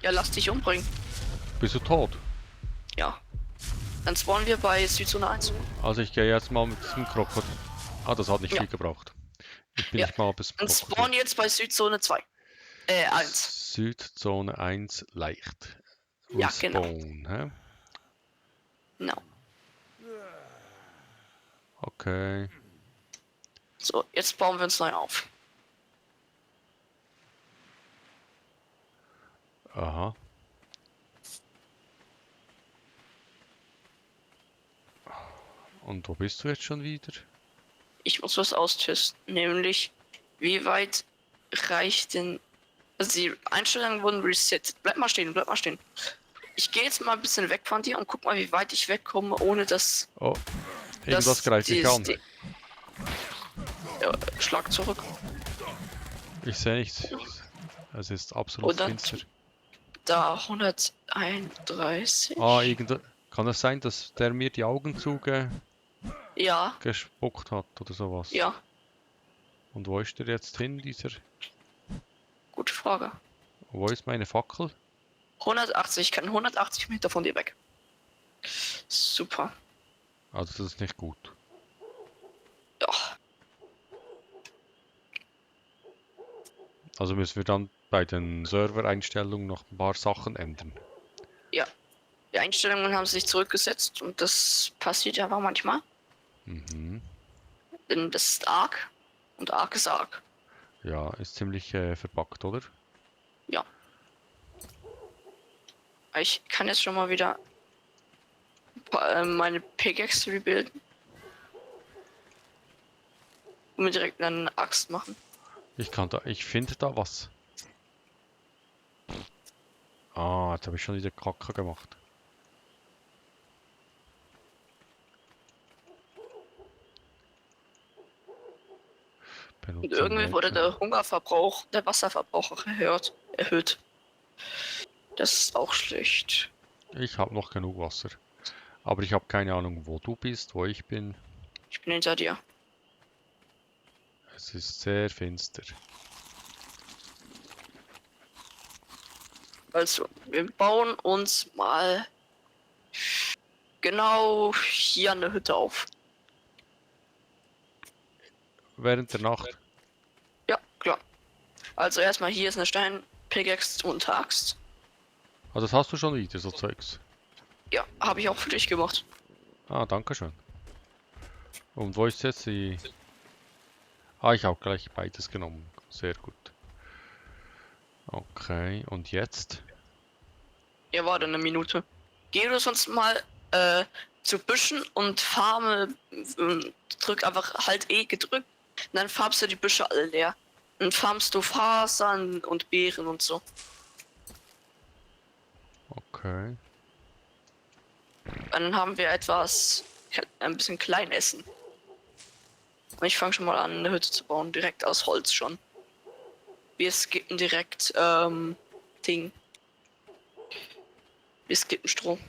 Ja, lass dich umbringen. Bist du tot? Ja. Dann spawnen wir bei Südzone 1. Also ich gehe jetzt mal mit diesem Krokodil. Ah, das hat nicht Ja. viel gebraucht. Ich bin Ja. nicht mal bis Und spawn jetzt bei Südzone 2. 1. Südzone 1 leicht. Ja, genau. Respawn, hä? Genau. Okay. So, jetzt bauen wir uns neu auf. Aha. Und wo bist du jetzt schon wieder? Ich muss was austesten, nämlich wie weit reicht denn... Also die Einstellungen wurden resettet. Bleib mal stehen. Ich gehe jetzt mal ein bisschen weg von dir und guck mal, wie weit ich wegkomme, ohne dass... Oh, irgendwas greift dich an. Ja, schlag zurück. Ich sehe nichts. Es ist absolut Oder- finster. Da 131. Ah, kann es sein, dass der mir die Augen Ja, zugespuckt hat oder sowas? ja, Und wo ist der jetzt hin, dieser? gute Frage. Wo ist meine Fackel? 180, ich kann 180 Meter von dir weg. Super. Also das ist nicht gut. Ja. Also müssen wir dann bei den Servereinstellungen noch ein paar Sachen ändern. Die Einstellungen haben sich zurückgesetzt und das passiert einfach manchmal. Mhm. Denn das ist arg und arg ist arg. Ja, ist ziemlich verbuggt, oder? Ja. Ich kann jetzt schon mal wieder meine Pickaxe rebuilden. Und mir direkt eine Axt machen. Ich finde da was. Ah, jetzt habe ich schon wieder Kacke gemacht. Und Benutze irgendwie wurde Mode. der Hungerverbrauch, der Wasserverbrauch auch erhöht. Das ist auch schlecht. Ich habe noch genug Wasser. Aber ich habe keine Ahnung, wo du bist, wo ich bin. Ich bin hinter dir. Es ist sehr finster. Also, wir bauen uns mal genau hier eine Hütte auf. Während der Nacht. Ja, klar. Also erstmal hier ist eine Stein-Pickaxe und Axt. Also das hast du schon wieder, so Zeugs. Ja, habe ich auch für dich gemacht. Ah, danke schön. Und wo ist jetzt die... Ah, ich habe gleich beides genommen. Sehr gut. Okay, und jetzt? Ja, warte eine Minute. Geh du sonst mal zu Büschen und farme, drück einfach halt E gedrückt. Und dann farbst du die Büsche alle leer. Dann farmst du Fasern und Beeren und so. Okay. Dann haben wir etwas, ein bisschen Kleinessen. Und ich fange schon mal an, eine Hütte zu bauen, direkt aus Holz schon. Wir skippen direkt, Ding. Wir skippen Stroh.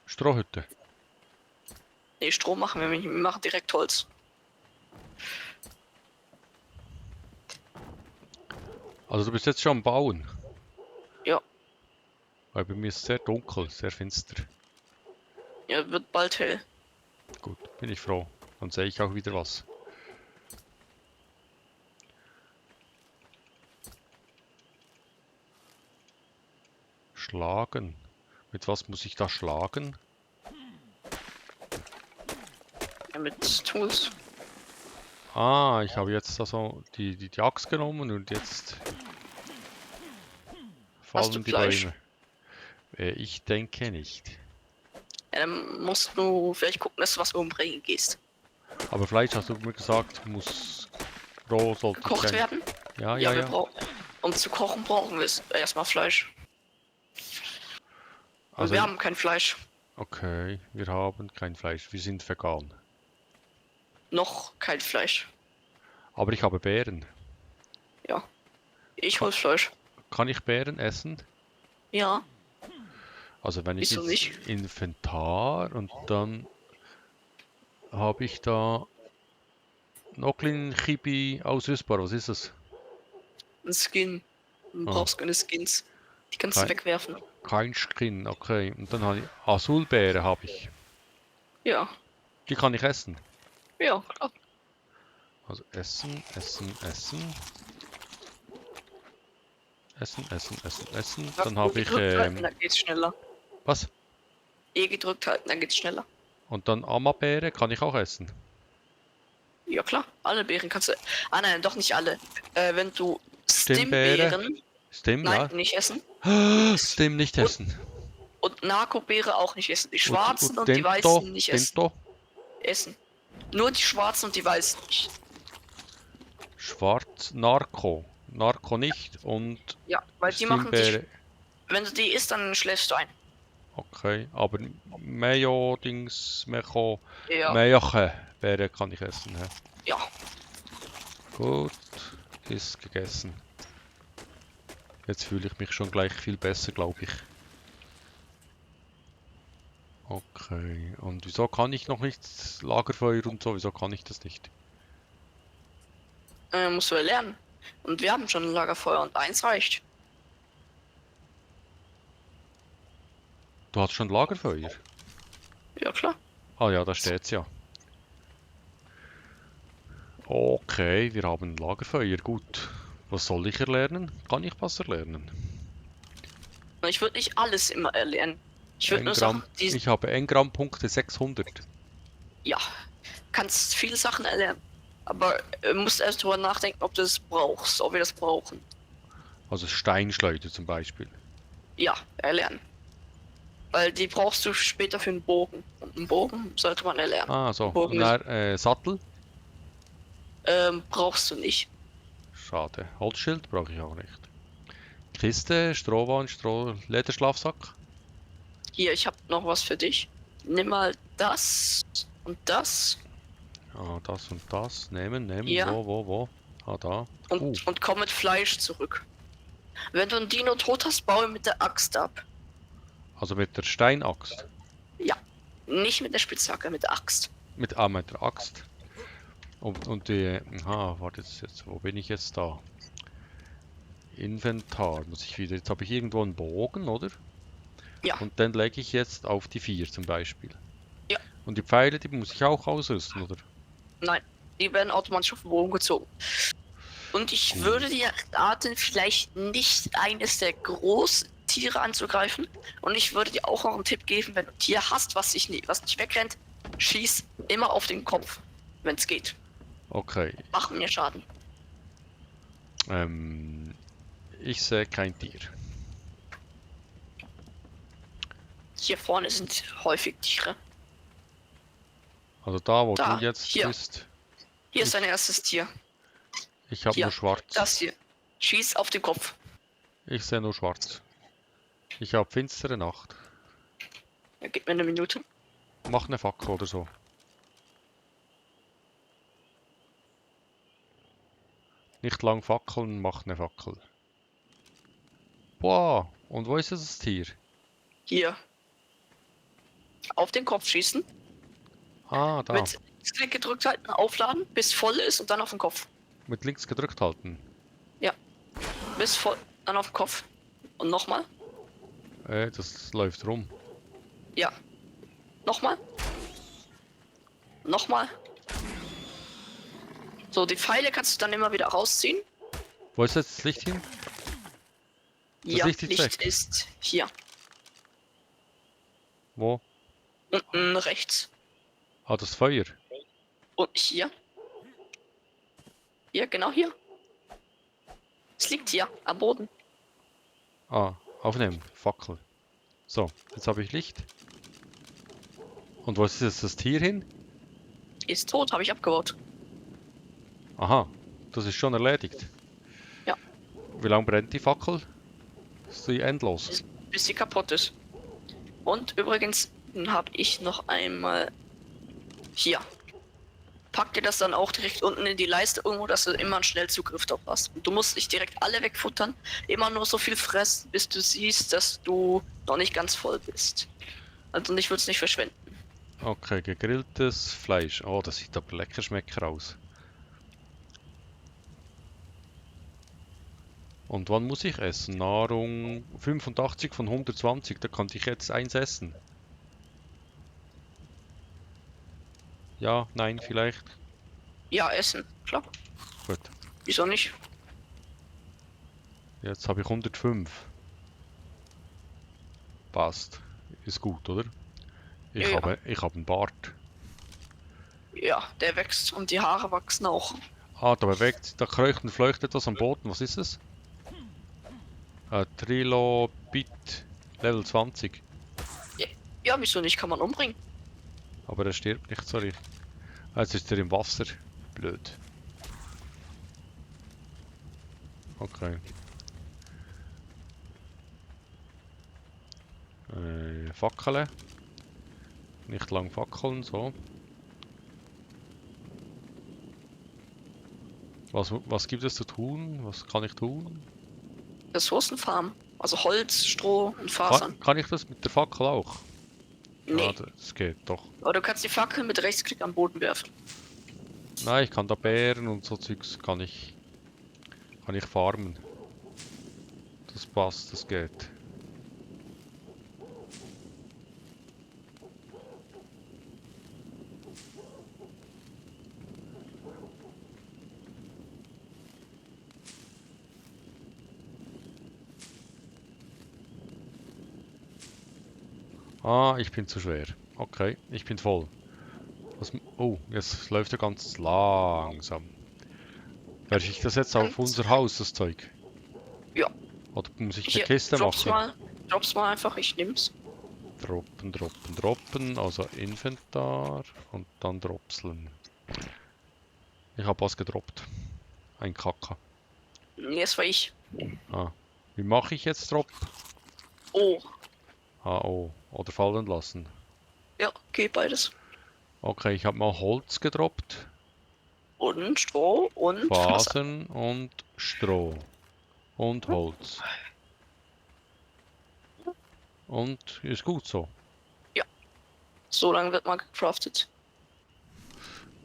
Strohhütte. Nee, Stroh machen wir nicht, wir machen direkt Holz. Also du bist jetzt schon am Bauen. Ja. Weil bei mir ist es sehr dunkel, sehr finster. Ja, wird bald hell. Gut, bin ich froh. Dann sehe ich auch wieder was. Schlagen. Mit was muss ich da schlagen? Ja, mit Tools. Ah, ich habe jetzt also die Axt genommen und jetzt Hast du fallen die Fleisch? Bäume. Ich denke nicht. Ja, dann musst du vielleicht gucken, dass du was umbringen gehst. Aber Fleisch, hast du mir gesagt, muss roh sollte ich Gekocht sein. werden? Ja, Ja, ja, wir ja. brauchen. Um zu kochen brauchen wir erstmal Fleisch. Und Also, wir haben kein Fleisch. okay, wir haben kein Fleisch. Wir sind vegan. Noch kein Fleisch. Aber ich habe Beeren. Ja. Ich Ka hol Fleisch. Kann ich Beeren essen? Ja. Also wenn ich Wieso ins nicht? Inventar und dann habe ich da Noklin Chibi ausrüstbar. Was ist das? Ein Skin. Du Ah, brauchst keine Skins. Die kannst du kein, wegwerfen. kein Skin, okay. Und dann habe ich Azulbeere habe ich. Ja. Die kann ich essen. Ja, klar. Also essen, essen, essen. Essen, essen, essen, essen. Dann habe ich gedrückt halten, dann geht's schneller. was? E gedrückt halten, dann geht's schneller. Und dann Amabeere kann ich auch essen. Ja klar, alle Beeren kannst du. Ah nein, doch nicht alle. Wenn du Stimbeere. Stimbeeren, Stim, nein, ja. nicht essen. Stim nicht essen. Und Narkobeere auch nicht essen. Die schwarzen und, die Dento, weißen nicht essen. Dento. Essen. Nur die schwarzen und die weißen nicht. Schwarz, Narco. Narco nicht und Ja, weil die machen dich. Stimbeere. Wenn du die isst, dann schläfst du ein. Okay, aber Mayo-Dings, Mecho, Ja. Mayoche-Beere kann ich essen. Hä? Ja. Gut, ist gegessen. Jetzt fühle ich mich schon gleich viel besser, glaube ich. Okay, und wieso kann ich noch nicht Lagerfeuer und so? Wieso kann ich das nicht? Musst du lernen. Und wir haben schon ein Lagerfeuer und eins reicht. Du hast schon Lagerfeuer? Ja, klar. Ah ja, da steht's ja. Okay, wir haben Lagerfeuer. Gut. Was soll ich erlernen? Kann ich was erlernen? Und ich würde nicht alles immer erlernen. Ich würde nur Engram. Sachen, die, Ich habe Engram-Punkte 600. ja, kannst viele Sachen erlernen. Aber musst erst drüber nachdenken, ob du es brauchst, ob wir das brauchen. Also Steinschleuder zum Beispiel. Ja, erlernen. Weil die brauchst du später für einen Bogen. Und einen Bogen sollte man erlernen. Ah, so. Bogen Na, Sattel? brauchst du nicht. Schade. Holzschild brauche ich auch nicht. Kiste, Strohwand, Lederschlafsack. Hier, ich habe noch was für dich. Nimm mal das und das Ah, das und das. Nehmen. Ja. Wo? Ah, da. und komm mit Fleisch zurück. Wenn du einen Dino tot hast, baue ihn mit der Axt ab. Also mit der Steinaxt. Ja, nicht mit der Spitzhacke, mit der Axt. Mit der Axt. Und die. Aha, warte jetzt. Wo bin ich jetzt da? Inventar. Muss ich wieder. Jetzt habe ich irgendwo einen Bogen, oder? Ja. Und den lege ich jetzt auf die 4 zum Beispiel. Ja. Und die Pfeile, die muss ich auch ausrüsten, oder? Nein, die werden automatisch auf den Bogen gezogen. Und ich würde dir raten, vielleicht nicht eines der großen Tiere anzugreifen. Und ich würde dir auch noch einen Tipp geben, wenn du ein Tier hast, was nicht wegrennt, schieß immer auf den Kopf, wenn es geht. Okay. Mach mir Schaden. Ich sehe kein Tier. Hier vorne sind häufig Tiere. Also da, wo Da, du jetzt hier. bist. Hier ist dein erstes Tier. Ich habe Hier, nur schwarz. Das hier. Schieß auf den Kopf. Ich sehe nur schwarz. Ich habe finstere Nacht. Ja, gib mir eine Minute. Mach eine Fackel oder so. Nicht lang fackeln, mach eine Fackel. Boah, und wo ist das Tier? Hier. Auf den Kopf schießen. Ah, da. Mit Klick gedrückt halten, aufladen, bis voll ist und dann auf den Kopf. Mit links gedrückt halten. Bis voll, dann auf den Kopf. Und nochmal. Das läuft rum. Ja. Nochmal. Nochmal. So, die Pfeile kannst du dann immer wieder rausziehen. Wo ist jetzt das Licht hin? Ja, Licht ist weg. ist hier. Wo? Unten rechts. Ah, das Feuer. Und hier. Hier, genau hier. Es liegt hier am Boden. Ah, aufnehmen. Fackel. So, jetzt habe ich Licht. Und wo ist jetzt das Tier hin? Ist tot, habe ich abgebaut. Aha, das ist schon erledigt. Ja. Wie lange brennt die Fackel? Ist die endlos? Bis sie kaputt ist. Und übrigens habe ich noch einmal hier. Pack dir das dann auch direkt unten in die Leiste irgendwo, dass du immer einen Schnellzugriff drauf hast. Und du musst nicht direkt alle wegfuttern, immer nur so viel fressen, bis du siehst, dass du noch nicht ganz voll bist. Also ich würde es nicht verschwenden. Okay, gegrilltes Fleisch. Oh, das sieht aber lecker schmecker aus. Und wann muss ich essen? Nahrung 85 von 120, da kann ich jetzt eins essen. Ja, nein, vielleicht. Ja, essen, klar. Gut. Wieso nicht? Jetzt habe ich 105. Passt. Ist gut, oder? Ich Ja. habe einen Bart. Ja, der wächst und die Haare wachsen auch. Ah, da kreucht und fleucht etwas am Boden. Was ist es? Trilobit Level 20. Ja, wieso nicht? Kann man umbringen. Aber er stirbt nicht, sorry. Jetzt ist er im Wasser. Blöd. Okay. Fackeln. Nicht lang fackeln, so. Was gibt es zu tun? Was kann ich tun? Ressourcenfarm. Also Holz, Stroh und Fasern. Kann ich das mit der Fackel auch? Nee. Ah, das geht doch. Aber du kannst die Fackel mit Rechtsklick am Boden werfen. Nein, ich kann da Beeren und so Zeugs kann ich farmen. Das passt, das geht. Ah, ich bin zu schwer. Okay, ich bin voll. Oh, jetzt läuft er ganz langsam. Werfe ich das jetzt auf unser Haus, das Zeug? Ja. Oder muss ich eine Hier, Kiste machen? Drops mal einfach, ich nehm's. Droppen, droppen, droppen. Also Inventar und dann dropseln. Ich habe was gedroppt. Ein Kaka. Nee, das war ich. Ah. Wie mache ich jetzt Drop? Oh, Oh. Oder fallen lassen. ja, geht beides. Okay, ich habe mal Holz gedroppt. Und Stroh und Wasser. Fasern und Stroh. Und Holz. Und ist gut so. So lange wird mal gecraftet.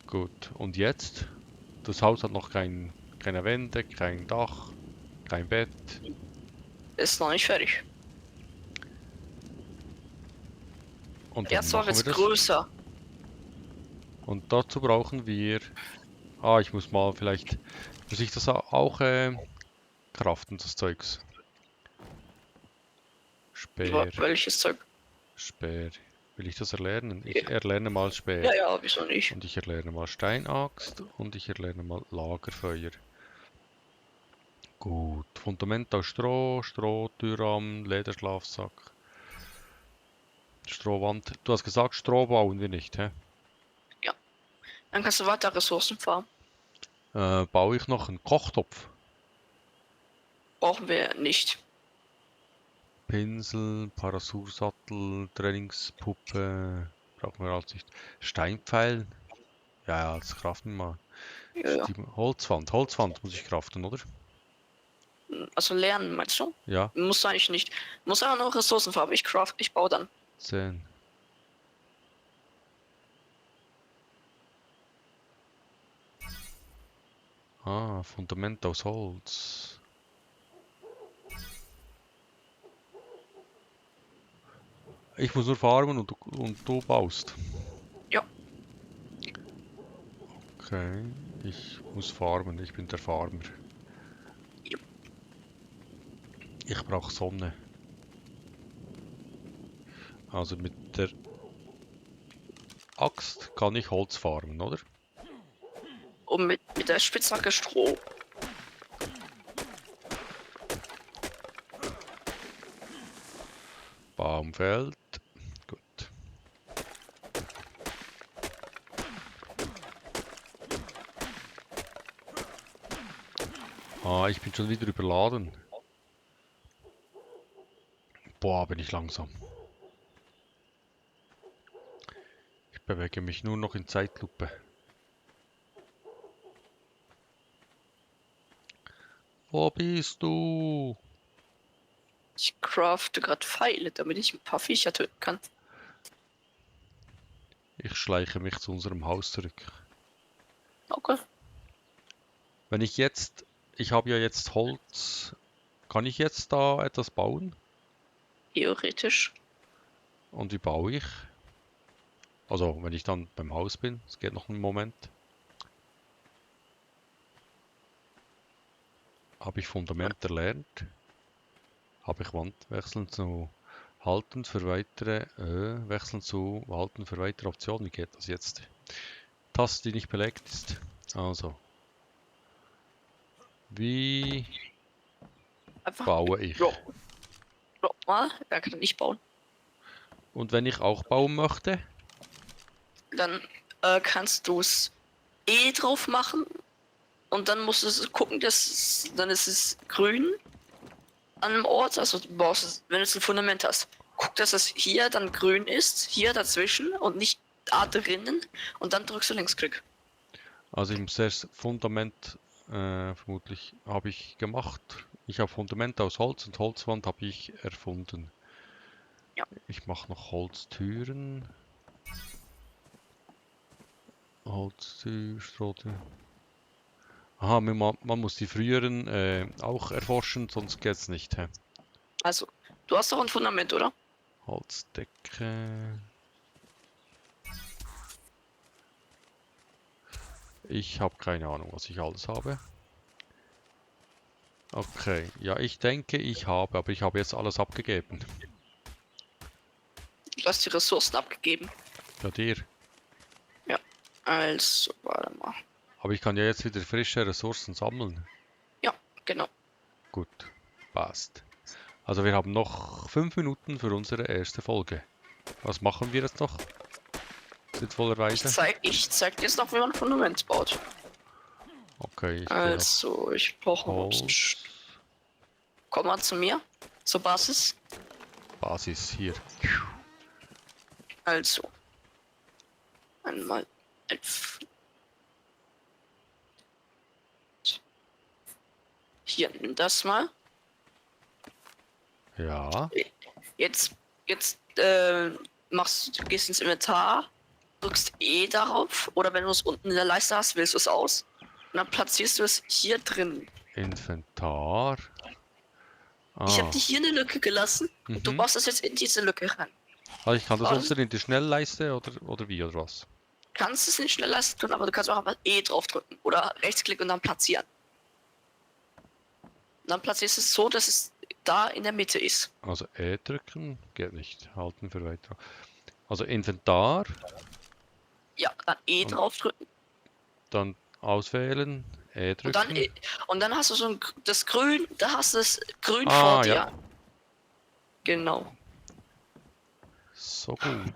Gut. Und jetzt? Das Haus hat noch keine Wände, kein Dach, kein Bett. Ist noch nicht fertig. Und wie Erst mal machen wir wird's das? größer. Und dazu brauchen wir... ich muss mal vielleicht... Muss ich das auch craften, das Zeugs? Speer, Welches Zeug? Speer. Will ich das erlernen? Ich Ja. erlerne mal Speer. Ja, ja, wieso nicht? Und ich erlerne mal Steinaxt und ich erlerne mal Lagerfeuer. Gut. Fundament aus Stroh, Strohtürrahmen, Lederschlafsack. Strohwand. Du hast gesagt, Stroh bauen wir nicht, hä? Dann kannst du weiter Ressourcen farmen. Baue ich noch einen Kochtopf? Brauchen wir nicht. Pinsel, Parasursattel, Trainingspuppe. Brauchen wir alles nicht. Steinpfeil. Ja, das craften wir mal. Ja, ja. Holzwand muss ich craften, oder? Also lernen, meinst du? Ja, Musst du eigentlich nicht. Muss aber noch Ressourcen farmen. Ich baue dann. 10. Fundament aus Holz. Ich muss nur farmen und du baust. Ja. Okay, ich muss farmen. Ich bin der Farmer. Ja. Ich brauche Sonne. Also mit der Axt kann ich Holz farmen, oder? Und mit der Spitzhacke Stroh. Baumfeld. Gut. Ich bin schon wieder überladen. Boah, bin ich langsam. Ich bewege mich nur noch in Zeitlupe. Wo bist du? Ich crafte gerade Pfeile, damit ich ein paar Viecher töten kann. Ich schleiche mich zu unserem Haus zurück. Okay. Wenn ich jetzt... Ich habe ja jetzt Holz. Kann ich jetzt da etwas bauen? Theoretisch. Und wie baue ich? Also, wenn ich dann beim Haus bin. Es geht noch einen Moment. Habe ich Fundament erlernt? Habe ich Wand wechseln zu halten für weitere... wechseln zu halten für weitere Optionen. Wie geht das jetzt? Taste, die nicht belegt ist. Also. Wie Einfach baue ich? Drop mal. Er kann nicht bauen. Und wenn ich auch bauen möchte? Dann kannst du es drauf machen. Und dann musst du gucken, dann ist es grün an einem Ort. Also du brauchst es, wenn du jetzt ein Fundament hast. Guck, dass es hier dann grün ist, hier dazwischen und nicht da drinnen. Und dann drückst du Linksklick. Also ich muss erst Fundament, vermutlich habe ich gemacht. Ich habe Fundament aus Holz und Holzwand habe ich erfunden. Ja. Ich mache noch Holztüren. Holztür, Strohtür. Aha, man muss die früheren auch erforschen, sonst geht's nicht. Hä? Also, du hast doch ein Fundament, oder? Holzdecke. Ich habe keine Ahnung, was ich alles habe. Okay, ja, ich denke, ich habe, aber ich habe jetzt alles abgegeben. Du hast die Ressourcen abgegeben. Ja, dir. Also, warte mal. Aber ich kann ja jetzt wieder frische Ressourcen sammeln. Ja, genau. Gut, passt. Also wir haben noch 5 Minuten für unsere erste Folge. Was machen wir jetzt noch? Sinnvollerweise? Ich zeig dir jetzt noch, wie man ein Fundament baut. Okay, ich gehe auf Also, ich brauche noch ein bisschen. Holz. Komm mal zu mir. Zur Basis. Basis hier. Also. Einmal. Hier, nimm das mal. Ja, Jetzt gehst ins Inventar, drückst E darauf, oder wenn du es unten in der Leiste hast, wählst du es aus. Und dann platzierst du es hier drin. Inventar. Ich habe Ah, dir hier eine Lücke gelassen und du mhm. baust das jetzt in diese Lücke rein. Also ich kann das Was? unten in die Schnellleiste oder wie oder was? Kannst es nicht schnell Leiste tun, aber du kannst auch einfach E draufdrücken oder Rechtsklick und dann platzieren. Und dann platzierst du es so, dass es da in der Mitte ist. Also E drücken geht nicht. Halten für weiter. Also Inventar, Ja, dann E Und- draufdrücken dann auswählen, E und dann drücken. und dann hast du so das Grün, da hast du das Grün Ah, vor dir. ja. Genau. So gut.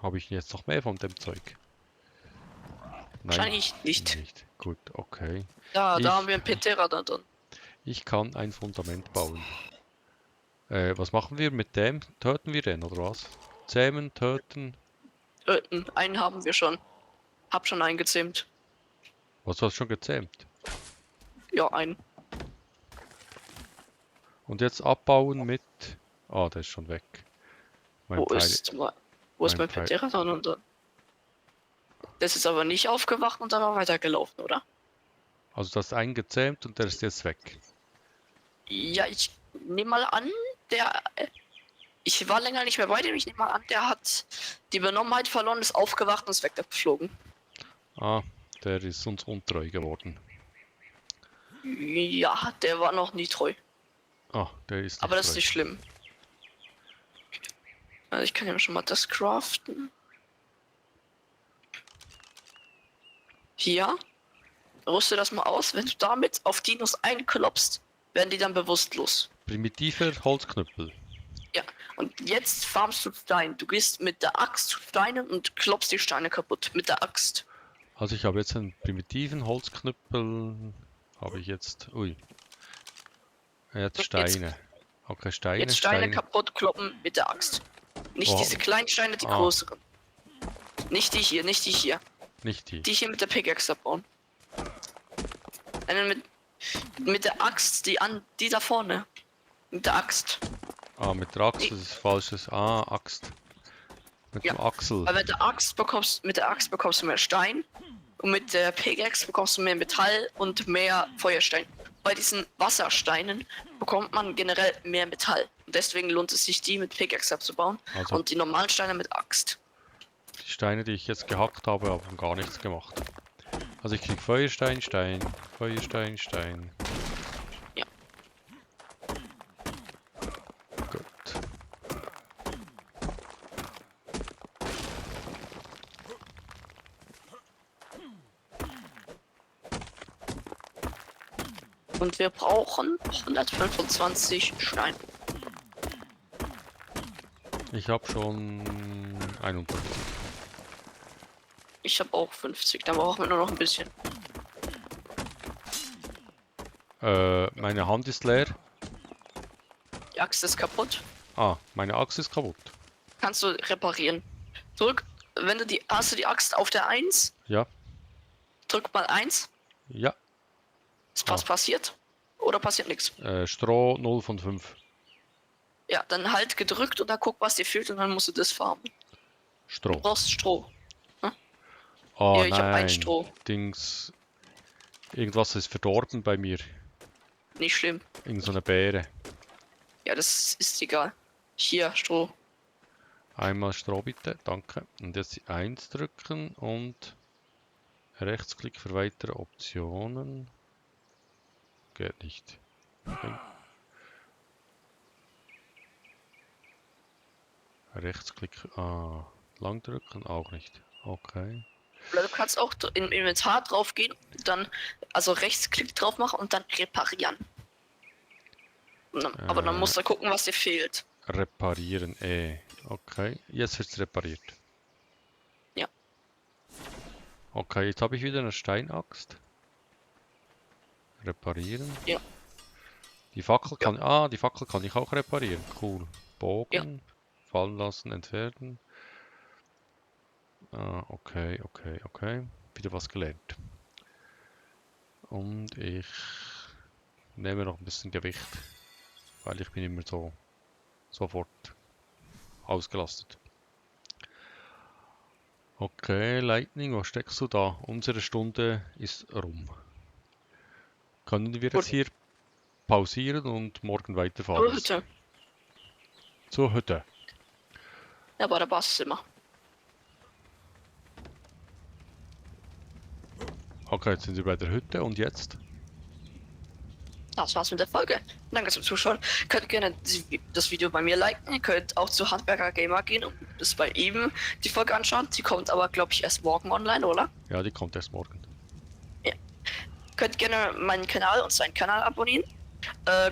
Habe ich jetzt noch mehr von dem Zeug? Nein, Wahrscheinlich nicht. nicht. Gut, okay. Da Ich- haben wir ein Petera da drin. Ich kann ein Fundament bauen. Was machen wir mit dem? Töten wir den oder was? Zähmen, töten. Einen haben wir schon. Hab schon eingezähmt. Was, du hast schon gezähmt? Ja, einen. Und jetzt abbauen mit... Ah, der ist schon weg. Mein Wo Pfeil... ist mein mein Pfeil- Petera und dann? Das ist aber nicht aufgewacht und dann war weitergelaufen, oder? Also das ist eingezähmt und der ist jetzt weg. Ja, ich nehme mal an, ich war länger nicht mehr bei dem. Ich nehme mal an, der hat die Benommenheit verloren, ist aufgewacht und ist weggeflogen. Ah, der ist uns untreu geworden. Ja, der war noch nie treu. Ah, der ist Aber das ist treu. nicht schlimm. Also ich kann ja schon mal das craften. Hier. Rüste das mal aus. Wenn du damit auf Dinos einklopfst, werden die dann bewusstlos. Primitiver Holzknüppel. Ja. Und jetzt farmst du Stein. Du gehst mit der Axt zu Steinen und klopfst die Steine kaputt. Mit der Axt. Also ich habe jetzt einen primitiven Holzknüppel. Habe ich jetzt... Ui. Jetzt Steine. Okay, Steine, Jetzt Steine kaputt kloppen mit der Axt. Nicht Oh. diese kleinen Steine, die Ah. größeren. Nicht die hier, nicht die hier. Nicht die. Die hier mit der Pickaxe abbauen. Mit der Axt, die da vorne. Mit der Axt. Ah, mit der Axt, das ist falsches. Ah, Axt. Mit Ja, dem Achsel. Weil mit der Axt bekommst du mehr Stein und mit der Pickaxe bekommst du mehr Metall und mehr Feuerstein. Bei diesen Wassersteinen bekommt man generell mehr Metall. Und deswegen lohnt es sich, die mit Pickaxe abzubauen Also und die normalen Steine mit Axt. die Steine, die ich jetzt gehackt habe, haben gar nichts gemacht. Also ich krieg Feuerstein, Stein, Feuerstein, Stein. Ja. Gut. Und wir brauchen 125 Steine. Ich habe schon 51. Ich habe auch 50, dann brauchen wir nur noch ein bisschen. Meine Hand ist leer. Die Axt ist kaputt. Ah, meine Axt ist kaputt. Kannst du reparieren. Hast du die Axt auf der 1? Ja, Drück mal 1. ja. Ist was Ah. passiert? Oder passiert nichts? Stroh 0 von 5. Ja, dann halt gedrückt und dann guck, was dir fehlt und dann musst du das farmen. Du Stroh. brauchst Stroh. Oh Hier, ich hab ein nein. Stroh. Dings. Irgendwas ist verdorben bei mir. Nicht schlimm. Irgend so eine Beere. Ja, das ist egal. Hier, Stroh. Einmal Stroh bitte, danke. Und jetzt die 1 drücken und Rechtsklick für weitere Optionen. Geht nicht. Okay. Rechtsklick, lang drücken, auch nicht. Okay. Oder du kannst auch im Inventar drauf gehen, dann also Rechtsklick drauf machen und dann reparieren. Aber dann musst du gucken, was dir fehlt. Reparieren, okay, jetzt wird's repariert. Ja. Okay, jetzt habe ich wieder eine Steinaxt. Reparieren. Ja. Die Fackel kann, die Fackel kann ich auch reparieren. Cool. Bogen. Fallen lassen, entfernen. Okay. Wieder was gelernt. Und ich nehme noch ein bisschen Gewicht, weil ich bin immer so sofort ausgelastet. Okay, Lightning, was steckst du da? Unsere Stunde ist rum. Können wir jetzt hier pausieren und morgen weiterfahren? Hütte. Zur Hütte. Ja, bei der Baszimmer. Okay, jetzt sind wir bei der Hütte und jetzt? Das war's mit der Folge. Danke zum Zuschauen. Könnt gerne das Video bei mir liken. Ihr könnt auch zu Handwerker Gamer gehen und bis bei ihm die Folge anschauen. Die kommt aber, glaube ich, erst morgen online, oder? Ja, die kommt erst morgen. Könnt gerne meinen Kanal und seinen Kanal abonnieren.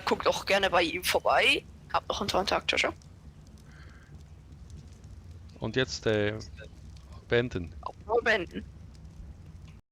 Guckt auch gerne bei ihm vorbei. Habt noch einen tollen Tag. Ciao, ciao. Und jetzt beenden. Auch beenden.